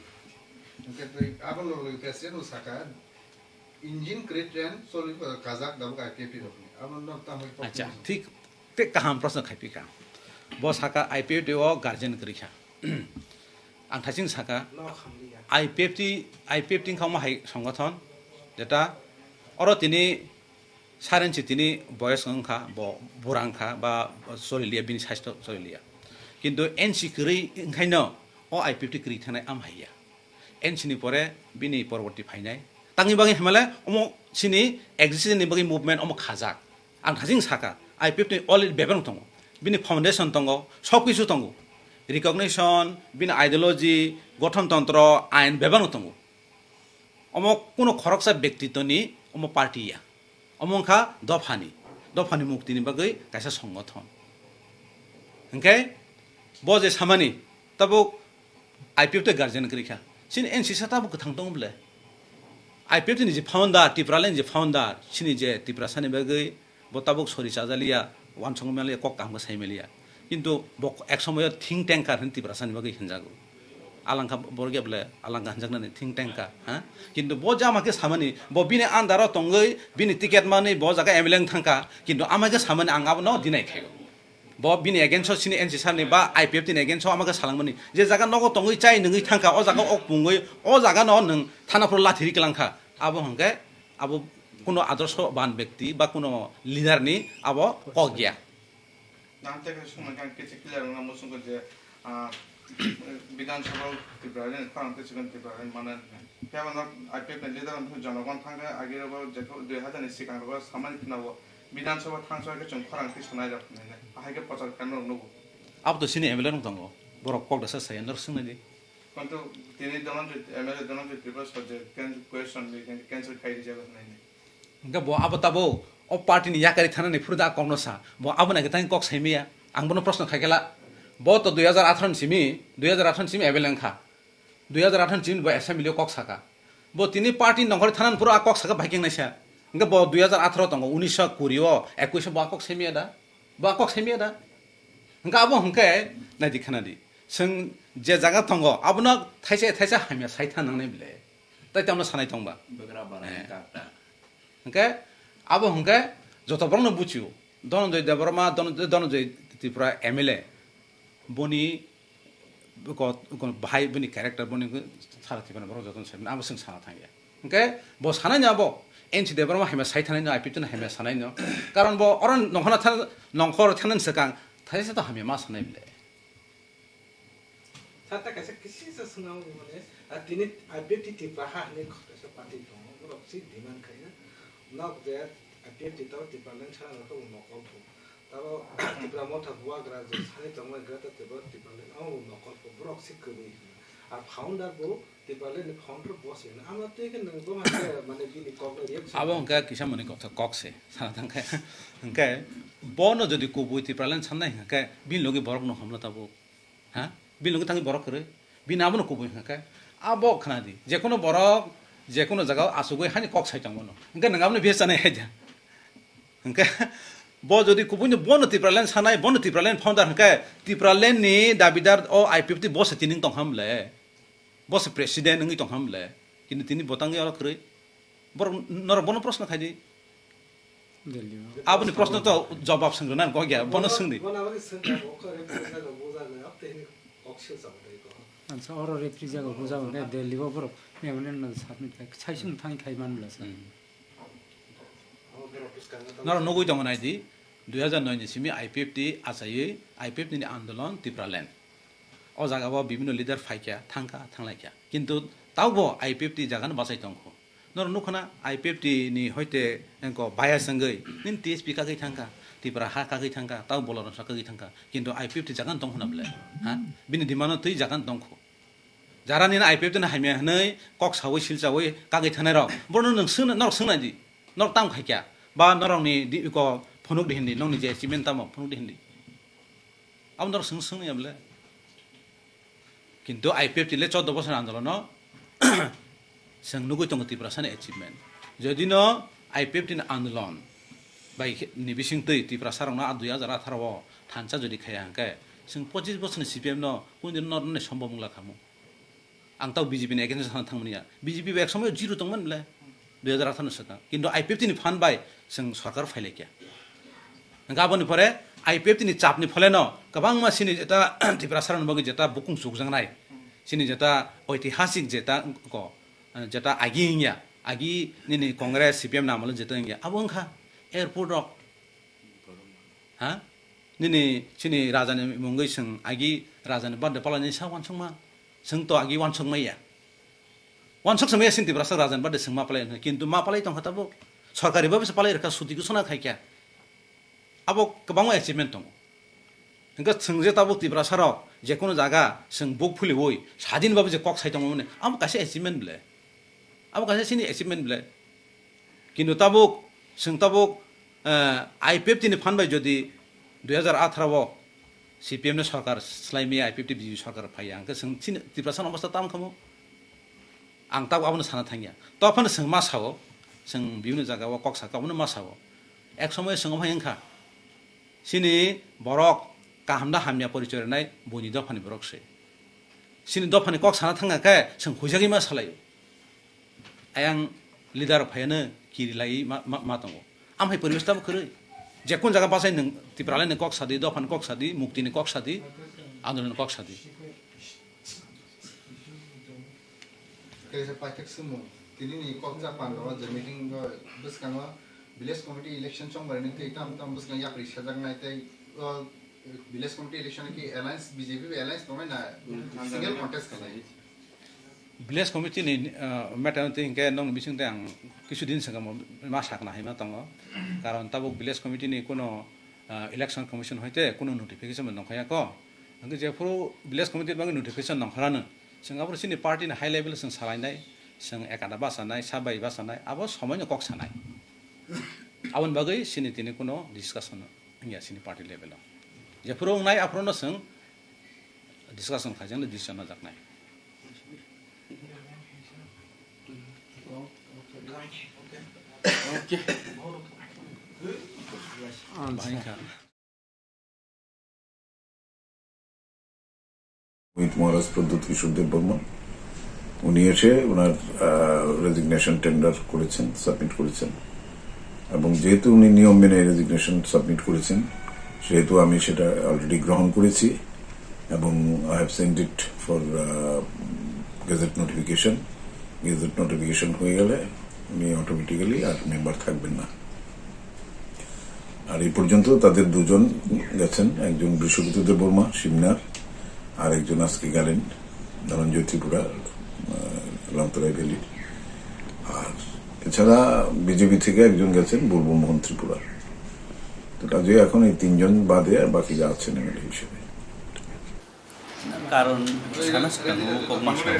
Hingke tei abo loge loge president bo saka engine kwrwi train choli kajak dabo I P F T rokni. Abo no tamo kok acha, thik, thik kaham proshno khai phi ka. Bo saka I P F T o guardian kwrwi kha. Ang thaching saka no khamliya. I P F T, I P F T wngkha omo hai songothon jeta oro tini Saren si tini boyos wngkha, bo bura wngkha, ba choli liya, bini saisto choli liya. Kintu N C kwrwi wngkhaino o I P F T kwrwi thangnai am haiya. N C ni pore bini porborti phainai. Tangni bagwi himale omo chini existence ni bagwi movement omo khajak. Ang thajing saka, I P F T ni already bebak tongo. Bini foundation tongo, sob kisu tongo. Recognition, bini ideology, gothon tontro, ain bebak tongo. Omo kuno khoroksa bektitoni omo party ya. Omo wngkha dophani, dophani muktini bagwi kaisa songothon. Hingkhe bo je samani tabuk I P F T guardian kwrwi kha. Chini N C sa tabuk kwthang tongo bole. I P F T ni je founder, Tipraland ni je founder, chini je Tiprasani bagwi bo tabuk sori chajaliya, wansong maliya, kok kaham khe sai maliya. Kintu bo ek somoyo think tanker hwn Tiprasani bagwi hinjago. Alangkha borok ya bole, alangkha hinjaknani think tanker, ha? Kintu bo jama khe samani, bo bini under o tongwi, bini ticket manwi bo jaga M L A wng thangkha, kintu ama khe samani ang abono deny khaio. Bo bini against o chini N C sir ni ba I P F T ni against o ama khe salangmani. Je jaga nogo tongwi chai nungwi thangkha, o jaga o pungwi, o jaga no nwng thana phuru lathi ri kwlangkha. Abo hwnkhe abo kuno adorshoban bekti ba kuno leader ni abo kok ya. Nang tei kaisa songmani khe ang kisa clear wngna muchungkha je, ah, Bidhan Sabha Tripura ni khorang tei chikon Tripura ni mane. Phiya bono I P F ni leader wngkha jonogon thangkhe agirok bo jekhe dui hazar ni swkang rogo samani phina bo Bidhan Sabha thangsa khe chwng khorang twi sanai rok hinwi. Ahai khe prochar khainai rok nugo. Abo to chini M L A rok tongo. Borok kok dasa saya norok swngnai di. Konto tini Dhananjay, M L A Dhananjay Tripura sir je can-, question ni can-, cancel khai rijak hinwi. Hingke bo abo tabo o party ni yakari thanani phuru da kokno sa. Bo abo nai tang kok saimiya. Ang bono proshno khaikela. Bo to dui hazar atharo ni simi, dui hazar atharo ni simi M L A wngkha. Dui hazar atharo ni simi bo assembly o kok saka. Bo tini party nongkhorwi thanani phuru a kok saka bhai keng naisa. Hingke bo dui hazar atharo tongo, unisho kuri o, ekwis o bo a kok saimiya da. Bo a kok saimiya da. Hingke abo hingke naidi khanadi. Chwng je jaga tongo, abono thaisa thaisa hamya sai tha nangnai bile. Tai tamno sanai tongba. Bugra bara eh. Hingke abo hingke joto borokno buchio. Dhananjay Debbarma, Dhananjay, Dhananjay Tripura M L A. Boni ko, ko bahai boni character boni sara Tripura borok joto sai. Abo chwng sana thangya. Hingke bo sanai ni abo N C Debbarma hamya sai thanai no, I P F T no hamya sanai no. Karon bo oro nongkhor than-, nongkhor thanan swkang thaisa to hamya ma sanai bile. Sir, ta kaisa kisisa swnam mane, ah, tini I P F T Tipra ha hinwi kaisa party tongo, borok si demand khaina, nok je I P F T tabo Tipraland sana rok bo nokol phu. Tabo Tipra Motha Bubagra je sani tongmani Greater Tipra, Tipraland abo nokol phu, borok si kwrwi hwnwi. Ar founder bo Tipraland ni founder bo se hwnwi. Amo twi khe nwng bo hai khe mane bini kok no reaction. Abo hwnkhe kisa mani kok, kok se, sana thangkhe. Hwnkhe bono jodi kubui Tipraland sannai hwnkhe bini logi borok no hamla tabuk. Ha? Bini logi thangwi borok kwrwi. Bini abono kubui hwnkha khe. Abo khna di, jekunu borok jekunu jaga o achugwi hani kok sai tongmano. Hwnkhe nwng abono bihis chanai hai da. Hwnkhe bo jodi kubui no bono Tipraland sanai, bono Tipraland founder hwnkhe Tipraland ni dabidar o I P F T bo se tini wng tong ham le? Bo se president wngwi tong ham le? Kintu tini bo tangwi oro kwrwi. Borok norok bono proshno khai di. Delhi o. Aboni proshno to jawab swngna gokya, bono swngdi. Bono aboni swngkha, bo khe represent jago bujago, abtwi hini kok sio chabo dai ko. Ansa oro referee jago bujago khe Delhi o borok memorial no submit khai, sai sung thang khai man bla sa. Hmm. Abo borok bwskango tamo. Norok nugui tongo nai di, dui hazar noi ni simi I P F T achaiwi, I P F T ni andolon Tipraland. O jaga o bibhinno leader phaikha, thangkha, thanglaikha. Kintu taubo I P F T jaga no bachai tongkho. Norok nukha na, I P F T ni hoite engko bias wngwi nini T S P kagwi thangkha, Tipra ha kagwi thangkha, tau bolorok sa kagwi thangkha. Kintu I P F T jaga no tongkho na bwle? Ha? Bini demand no twi jaga no tongkho. Jara nini I P F T no hamya hwnwi kok saui silchaui kagwi thanai rok, bono nwng swngna, norok swngna di, norok tamo khaikha? Ba norokni di ko phunuk di hindi, nokni je achievement tamo phunuk di hindi. Abo norok swng swngya bwle? Kintu I P F T le chordo bosor andolono chwng nugui tongo Tiprasani achievement. Jodi no I P F T ni andolon bai khe, ni bising twi Tiprasa rokno a dui hazar atharo o thansa jodi khaiya hwnkhe, chwng pochis bosorni C P M no kunu din no rwnai sombom wngla khamu. Ang tau B J P ni against o sana thangmani ya. B J P bo ek somoyo zero tongmani bwle, dui hazar atharo ni swkang. Kintu I P F T ni fund bai chwng sorkar phailaikha. Hwnkhe aboni pore I P F T ni chapni pholeno kwbangma chini jeta Tiprasa rokni bagwi jeta bukung chukjaknai, chini jeta oitihasik jeta ko, jeta agi wngya, agi nini Congress, C P M ni amolo jeta wngya, abo wngkha airport rok. Ha? Nini chini rajani mungwi chwng agi rajani birthday palaini sa uansukma? Chwng to agi uansukmaya. Uansuk se maya chini Tiprasa rajani birthday chwng ma palai, kintu ma palai tongkha tabuk. Sorkari bhabe se palai rwkha, suti ghosona khaikha. Abo kwbangma achievement tongo. Hwnkhe chwng je tabuk Tiprasa rok jekunu jaga chwng buk philiwi sadin bhabe je kok sai tongmani, abo kaisa achievement bwle? Abo kaisa chini achievement bwle? Kintu tabuk, chwng tabuk, eh, I P F T ni phan bai jodi dui hazar atharo o C P M ni sorkar swlaimaya, I P F T B J P sorkar phaiya, hwnkhe chwng chini Tiprasa ni obostha tamo khamu? Ang tabuk abono sana thangya. Tophano chwng ma sao, chwng bibhinno jaga o kok sakha, abono ma sao. Ek somoy chwng omo hai wngkha. Chini borok kaham da hamya porichoi rwnai buini dophani borok se. Chini dophani kok sana thangkha khe chwng huijagwi ma salaio. Ayang leader rok phaiano kiri lai ma, ma, ma tongo. Amhai poribesh tamo kwrwi. Jekun jaga bachai nwng Tipralai ni kok sadi, dophani kok sadi, mukti ni kok sadi, andolon ni kok sadi. Kaisa paithak swngmung, tini ni Kokcha Pandao je meeting o bwskango village committee election chongmani tei tam tam bwskango yapri sajaknai tei o village committee election ki alliance B J P bai alliance tongnai na single contest khainai? Village committee ni, ah, matter tei hinkhe nokni bising tei ang kisu din swkang ma sakna hai ma tongo, karon tabuk village committee ni kuno ah, election commission hoite kuno notification bo nongkhorya ko. Hwnkhe jephuru village committee bagwi notification nongkhorano, chwng aphuru chini party ni high level chwng salainai, chwng ekada bachanai, sabai bachanai, abo somoino kok sanai. Aboni bagwi chini tini kuno discussion wngya chini party level o. Jephuru wngnai aphuru no chwng discussion khaijaknai, decision najaknai. Bahai kha. With Maharaj Pradyut Kishore Debbarma, উনি এসে ওনার resignation tender করেছেন, সাবমিট করেছেন। এবং যেহেতু উনি নিয়ম মেনে resignation submit করেছেন, সেহেতু আমি সেটা অলরেডি গ্রহণ করেছি এবং I have sent it for gazette notification. Gazette notification হয়ে গেলে উনি অটোমেটিক্যালি আর মেম্বার থাকবেন না। আর এই পর্যন্ত তাদের দুজন গেছেন, একজন বৃষকেতু দেববর্মা সিমনার, আর একজন আজকে গেলেন ধনঞ্জয় ত্রিপুরা, আহ, লংতরাই ভ্যালির। আর এছাড়া বিজেপি থেকে একজন গেছেন বুলবুল মোহন ত্রিপুরা। তো কাজেই এখন এই তিনজন বাদে আর বাকি যা আছেন এমএলএ হিসেবে। Karon sana swkango kokma sao,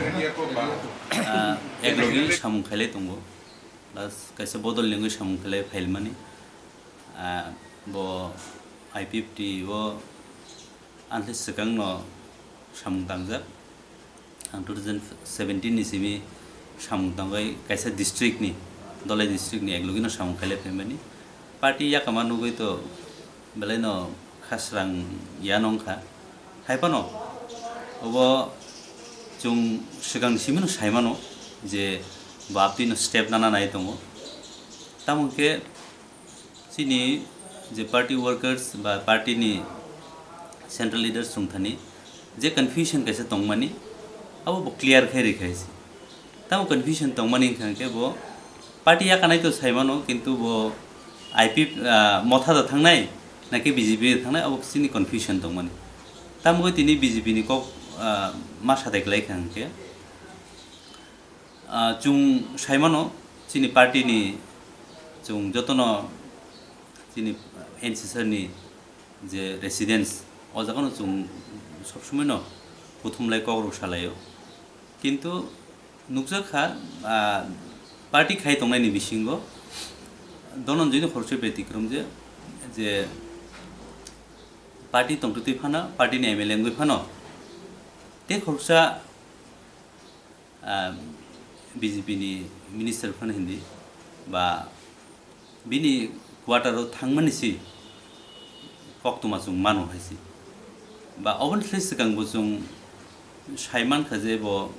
ah, eklogi samung khailai tongo, plus kaisa bodol ni wngwi samung khailai phailmani, ah, bo I P F T o anthai swkangno samung tangjak. Ang two thousand seventeen ni simi samung tangwi kaisa district ni, Dholai district ni eklogino samung khailai phaimani. Party yakama nugwi to belai no khasrang ya nongkha. Hai phano obo chwng swkang ni simi no sai mano je bo abtwi no step nana nai tongo. Tamo khe chini je party workers ba party ni central leaders chwng thani je confusion kaisa tongmani, abo bo clear khai rikha se. Tamo confusion tongmani wngkha khe bo party yakanai to sai mano, kintu bo I P F, ah, Motha da thangnai naki B J P da thangnai, abo chini confusion tongmani. Tamo tini B J P ni kok, ah, ma sadai klai kha hwnkhe, ah, chwng sai mano chini party ni, chwng jotono chini N C sir ni je residence, o jaga no chwng sob somoi no kuthum lai kok rok salaio. Kintu nukjak kha, ah, party khai tongnai ni bisingo Dhananjoy ni khoroksa betikrom je, je party tongtwtwi phano, party ni M L A wngwi phano, tei khoroksa, ah, B J P ni minister phano hindi ba bini quarter o thangmani si koktwma chwng mano hai si. Ba oboni slai swkang bo chwng sai mankha je bo,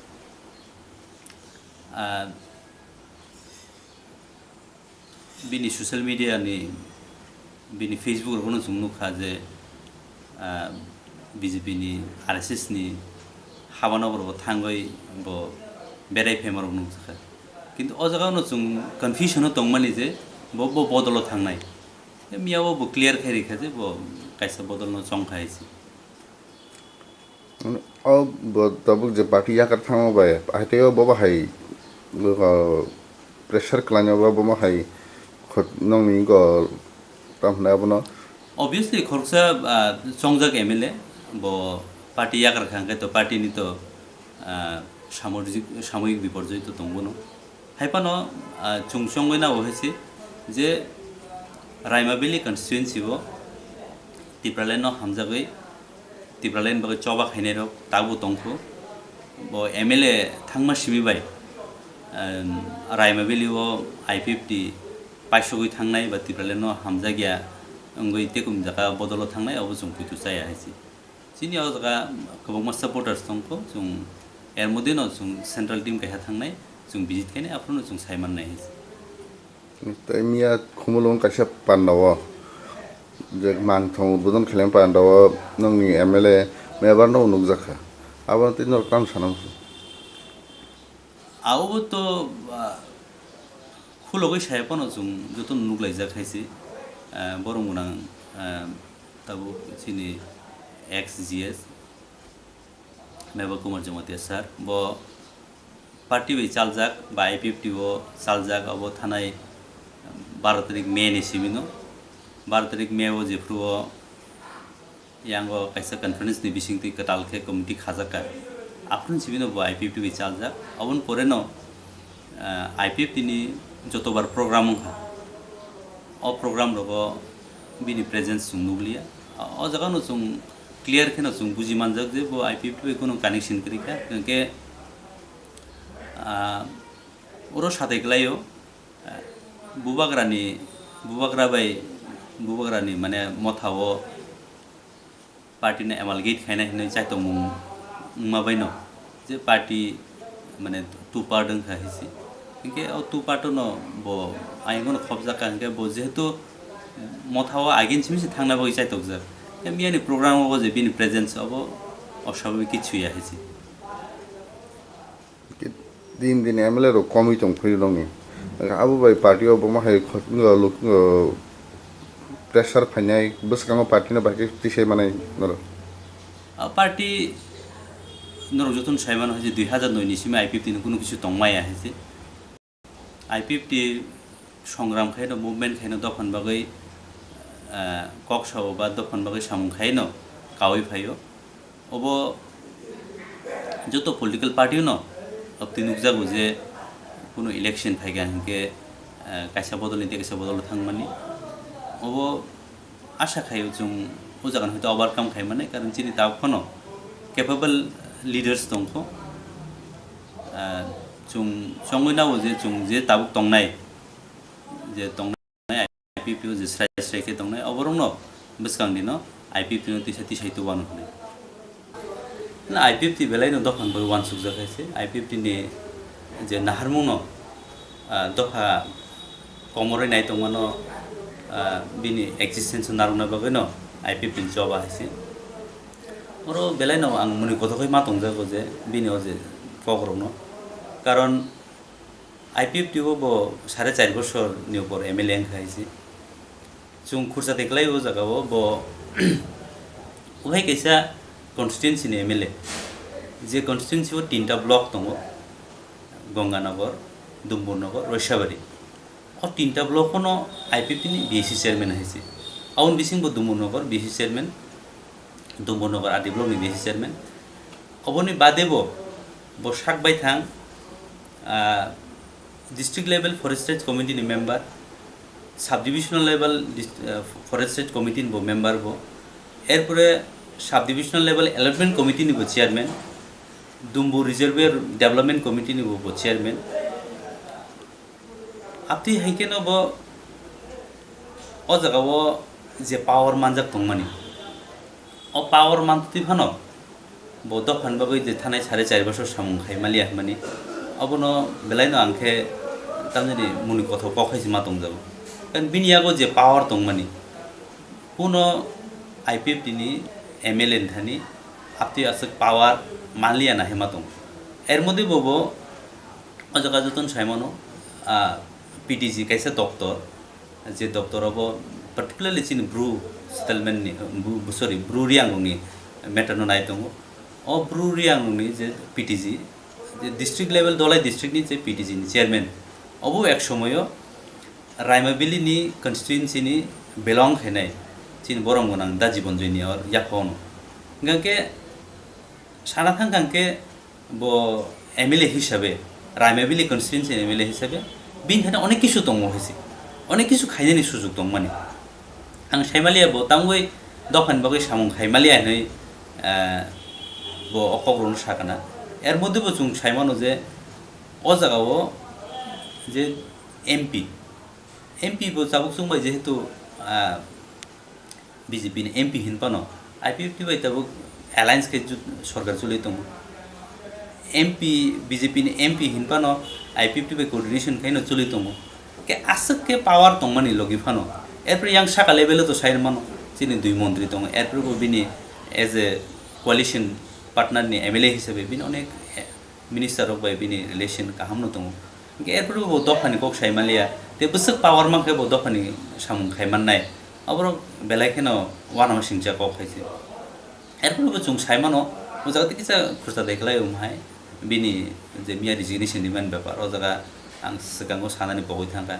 ah, bini social media ni, bini Facebook rogono chwng nukha je, ah, B J P ni, R S S ni habano borok thangwi bo berai phaima rok nukjakha. Kintu o jaga no chwng confusion o tongmani je bo, bo bodolo thangnai. Miya o bo clear khai rikha je bo kaisa bodol no chongkha hai se. O bo tabuk je party yakar thangma bai, haiteo bo bahai, o, pressure khlaina ba bo bahai khot nongni go tam hwnwi abono. Obviously, khoroksa, ah, chongjak M L A, bo party yakar kha hwnkhe to party ni to, ah, samojik-, samoyik biporjoi to tongbono. Hai phano, ah, chwng chongwi nabo hai se je Raima Valley constituency o Tipraland no hamjagwi, Tipraland bagwi choba khainai rok tabuk tongkhu. Bo M L A thangma simi bai, em, Raima Valley o I P F T paisogwi thangnai ba Tipraland no hamjakya wngwi tekum jaga bodolo thangnai, abo chwng poito chaya hai se. Chini o jaga kwbangma supporters tongkho, chwng er moddhe no chwng central team kaisa thangnai, chwng visit khainai, aphuru no chwng sai mannai hai se. Tei miya Khumulwng kaisa panda o je mangthong udbodon khlaimani panda o nongni M L A mebar no nukjakha, abo tei norok tamo sana muchung. Abo to, ah, khulogwi saya phano chwng jotono nuklaijak hai se, ah, borok gwnang, ah, tabuk chini ex G S Meba Kumar Jamatia sir, bo party bai chaljak ba I P F T o chaljak, abo thanai baro tarik May ni simi no, baro tarik May o jephru o yango kaisa conference ni bisingtwi kwtal khe committee khajak kha. Aphuru simi no bo I P F T bai chaljak, aboni pore no, ah, I P F T ni jotobar program wngkha, o program rogo bini presence chwng nukliya. O jaga no chwng clear khe no chwng buji manjak je bo I P F T bai kunu connection kwrwi kha, hwnkhe, ah, oro satai kwlaio, ah, bubagrani, bubagra bai, bubagrani mane Motha o party no amalgate khainai hinwi chaitokmung wngma bai no je party mane two part wngkha hai se. Hinkhe o two part no bo ayang no khobjak kha, hinkhe bo jehetu Motha o agin simi se thangna bagwi chaitokjak. Hinkhe miyani program o je bini presence obo oswababik kichu ya hai se. Din din M L A rok komwi tong phai rokni. Abo bai party o bo ma hai khot-, o, luk-, o, pressure phainai, bwskango party no bai khe tisai manai norok. A party norok jotono sai mano hai je dui hazar noi ni simi I P F T ni kunu kisu tong maya hai se. I P F T songram khaino, movement khaino, dophani bagwi, ah, kok sao ba dophani bagwi samung khaino kaui phaio. Obo joto political party no obtwi nukjago je kunu election phaikha hinkhe, ah, kaisa bodol ni tei kaisa bodol thangmani. Obo Asha khaio chwng o jaga no hwnkhe overcome khai mannai, karon chini tabuk phano capable leaders tongkho. Ah, chwng chongwi nabo je chwng je tabuk tongnai, je tongnai I P F T o je srai srai khe tongnai, oborokno bwskang dino I P F T no tisa tisai tubano hwnwi. Na I P F T belai no dopha ni bagwi uansukjak hai se, I P F T ni je naharmung no, ah, dopha komorwi nai tongmano, ah, bini existence o narwkna bagwi no I P F T ni choba hai se. Oro belai no ang muni kothok khe ma tongjago je bini o je kokrokno. Karon I P F T o bo sare char bosor ni upor M L A wngkha hai se. Chwng khursa de kwlai o jaga o bo uphai kaisa constituency ni M L A. Je constituency o tinta block tongo, Ganganagar, Dumbarnagar, Roisabari. O tinta block no I P F T ni B A C chairman hai se. Aboni bising bo Dumbarnagar B A C chairman, Dumbarnagar R D block ni B A C chairman. Oboni bade bo, bo sak bai thang, ah, district level forest rights committee ni member, sub divisional level dis-, ah, forest rights committee ni bo member bo. Erpore sub divisional level allotment committee ni bo chairman, Dumbo Reservoir Development Committee ni bo, bo chairman. Abtwi hai kheno bo o jaga o je power manjak tongmani, o power mantwi phano bo dophani bagwi je thanai sare char bosor samung khai maliya hwnmani, obono belai no ang khe tamjani muni kothok kok hai se ma tongjago. Kan bini yago je power tongmani, kuno I P F T ni M L A ni thani abtwi aswk power manliya na hai ma tongo. Er modhe bo bo o jaga jotono sai mano, ah, P T G kaisa doctor, je doctor obo particularly chini Bru settlement ni, Bru, sorry, Bru Reang rokni matter no nai tongo. O Bru Reang rokni je P T G, je district level Dholai district ni je P T G ni chairman, obo ek somoyo Raima Valley ni constituency ni belong khainai chini borom gwnang Da Jibanjoy ni or yapha ono. Hingkha khe sana thang kha khe bo M L A hisabe, Raima Valley constituency ni M L A hisabe bini thani onek kisu tongo hai se, onek kisu khainani sujug tongmani. Ang saimaliya bo tangwi dophani bagwi samung khaimaliya hinwi, eh, bo o kokrokno sakana. Er modhe bo chwng saimano je o jaga o je M P, M P bo chabuk chwng bai jehetu, ah, B J P ni M P hin phano, I P F T bai tabuk alliance khe ju-, sorkar choli tongo. M P, B J P ni M P hin phano I P F T bai coordination khaino choli tongo. Khe aswk khe power tongmani logi phano. Erpore yang saka level o to sai mano, chini dui montri tongo. Erpore bo bini as a coalition partner ni M L A hisabe bini onek, eh, minister rok bai bini relation kaham no tongo. Hingke erpore bo dophani kok sai manliya, tei bwswk power mankhe bo dophani samung khai mannai. Aborok belai kheno uanama singcha kok hai se. Erpore bo chwng sai mano, o jaga tei kisa khursa dai khlai um hai, bini je miya resignation rimani bepar, o jaga ang swkango sanani pogwi thangkha.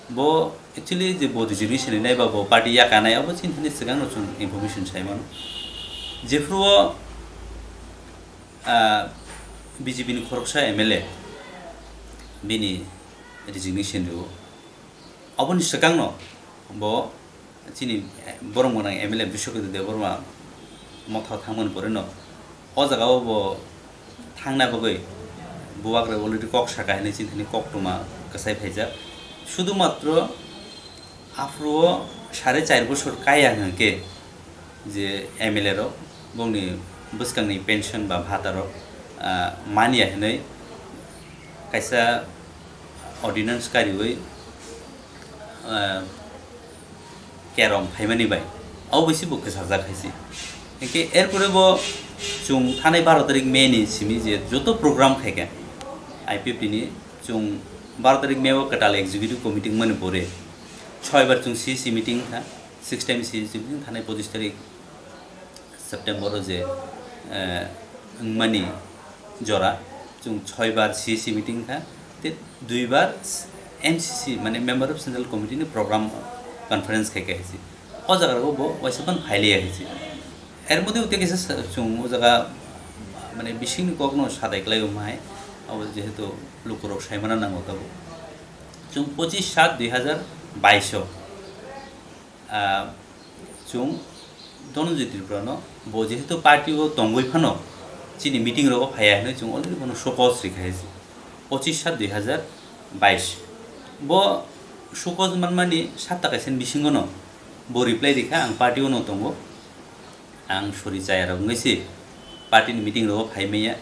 Bo actually je bo resignation rinai ba bo party yakanai, abo chini thani swkangno chwng information sai mano. Jephru o, ah, B J P ni khoroksa M L A bini resignation rio. Aboni swkangno bo chini, eh, borom gwnang M L A Biswaketu Debbarma motha thangmani poreno o jaga o bo thangna bagwi bubagra already kok saka hinwi chini thani koktwma kwsai phaijak. Sudu matro aphuru o sare char bosor kaya hwnkhe je M L A rok bongni bwskangni pension ba bhata rok, ah, manya hinwi kaisa ordinance kariwi, ah, kerom phaimani bai, abo bai se bo kwchajak hai se. Hingke erpore bo chwng thanai baro tarik May ni simi je joto program khaikha I P F T ni, chwng baro tarik May o kwtal executive committee wngmani pore soi bar chwng C C meeting kha, six time C C meeting thanai pochis tarik September o je, eh, wngmani jora, chwng soi bar C C meeting kha, tei dui bar M C C, mane Member of Central Committee ni program conference khai kha hai se. O jaga o bo waisa phano phai liya hai se. Er modhe tei kisa sa-, chwng o jaga, mane, bisingni kokno sadai klai o mai, abo jehetu lukurok saimana nango tabuk. Chwng pochis sat dui hazar bais o, ah, chwng Dhananjay Tripura no bo jehetu party o tongwi phano, Chini meeting rogo phaiya hinwi chwng already bono show cause rikha hai se. Pochis sat dui hazar bais. Bo show cause manmani sapta kaisa bisingo no bo reply rikha, ang party o no tongo. Ang sori chaya rok wngwi se party ni meeting rogo phai manya.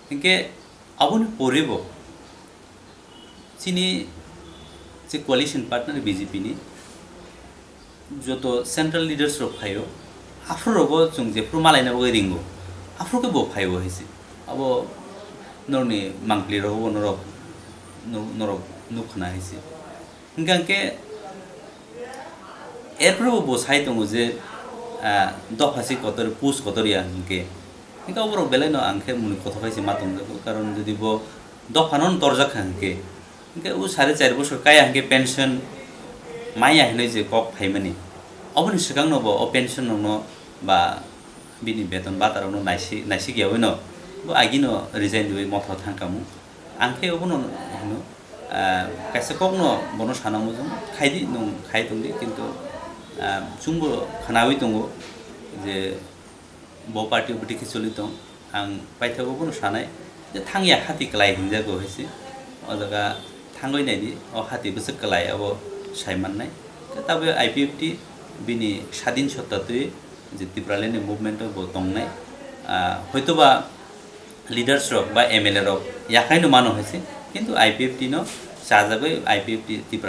Hinkhe aboni pore bo chini je coalition partner B J P ni joto central leaders rok phaio, aphuru rogo chwng jephuru malaina bagwi ringo, aphuru khe bo phaio hai se. Abo norokni mangpli rogo bo norok, no-, norok nukhna hai se. Hinkhe, hinkhe erphuru bo sai tongo je, ah, dopha si kotor, post kotor ya hinkhe. Hinkhe oborok belai no ang khe muni kothok hai se ma tongjago, karon jodi bo dopha no torjak kha hinkhe, hinkhe o sare char bosor kaya hinkhe pension maya hinwi je kok phaimani, oboni swkang no bo o pension rok no ba bini beton bata rok no naisik, naisik yaui no bo agi no resign riui motha thang kamo. Ang khe obono hino, ah, kaisa kokno bono sana mujung, khaidi nwng khai tongdi, kintu, ah, chwngbo khwnaui tongo je bo party o bwtwi khe choli tong. Ang paithago bono sanai je thangya hati kwlai hinjago hai se. O jaga thangwi naidi, o hati bwswk kwlai abo sai mannai. Khe tabuk I P F T bini sadin sotta twi je Tipraland ni movement o bo tongnai. Ah, hoitoba leaders rok ba M L A rok yakhai no mano hai se, kintu I P F T no chajagwi I P F T Tipra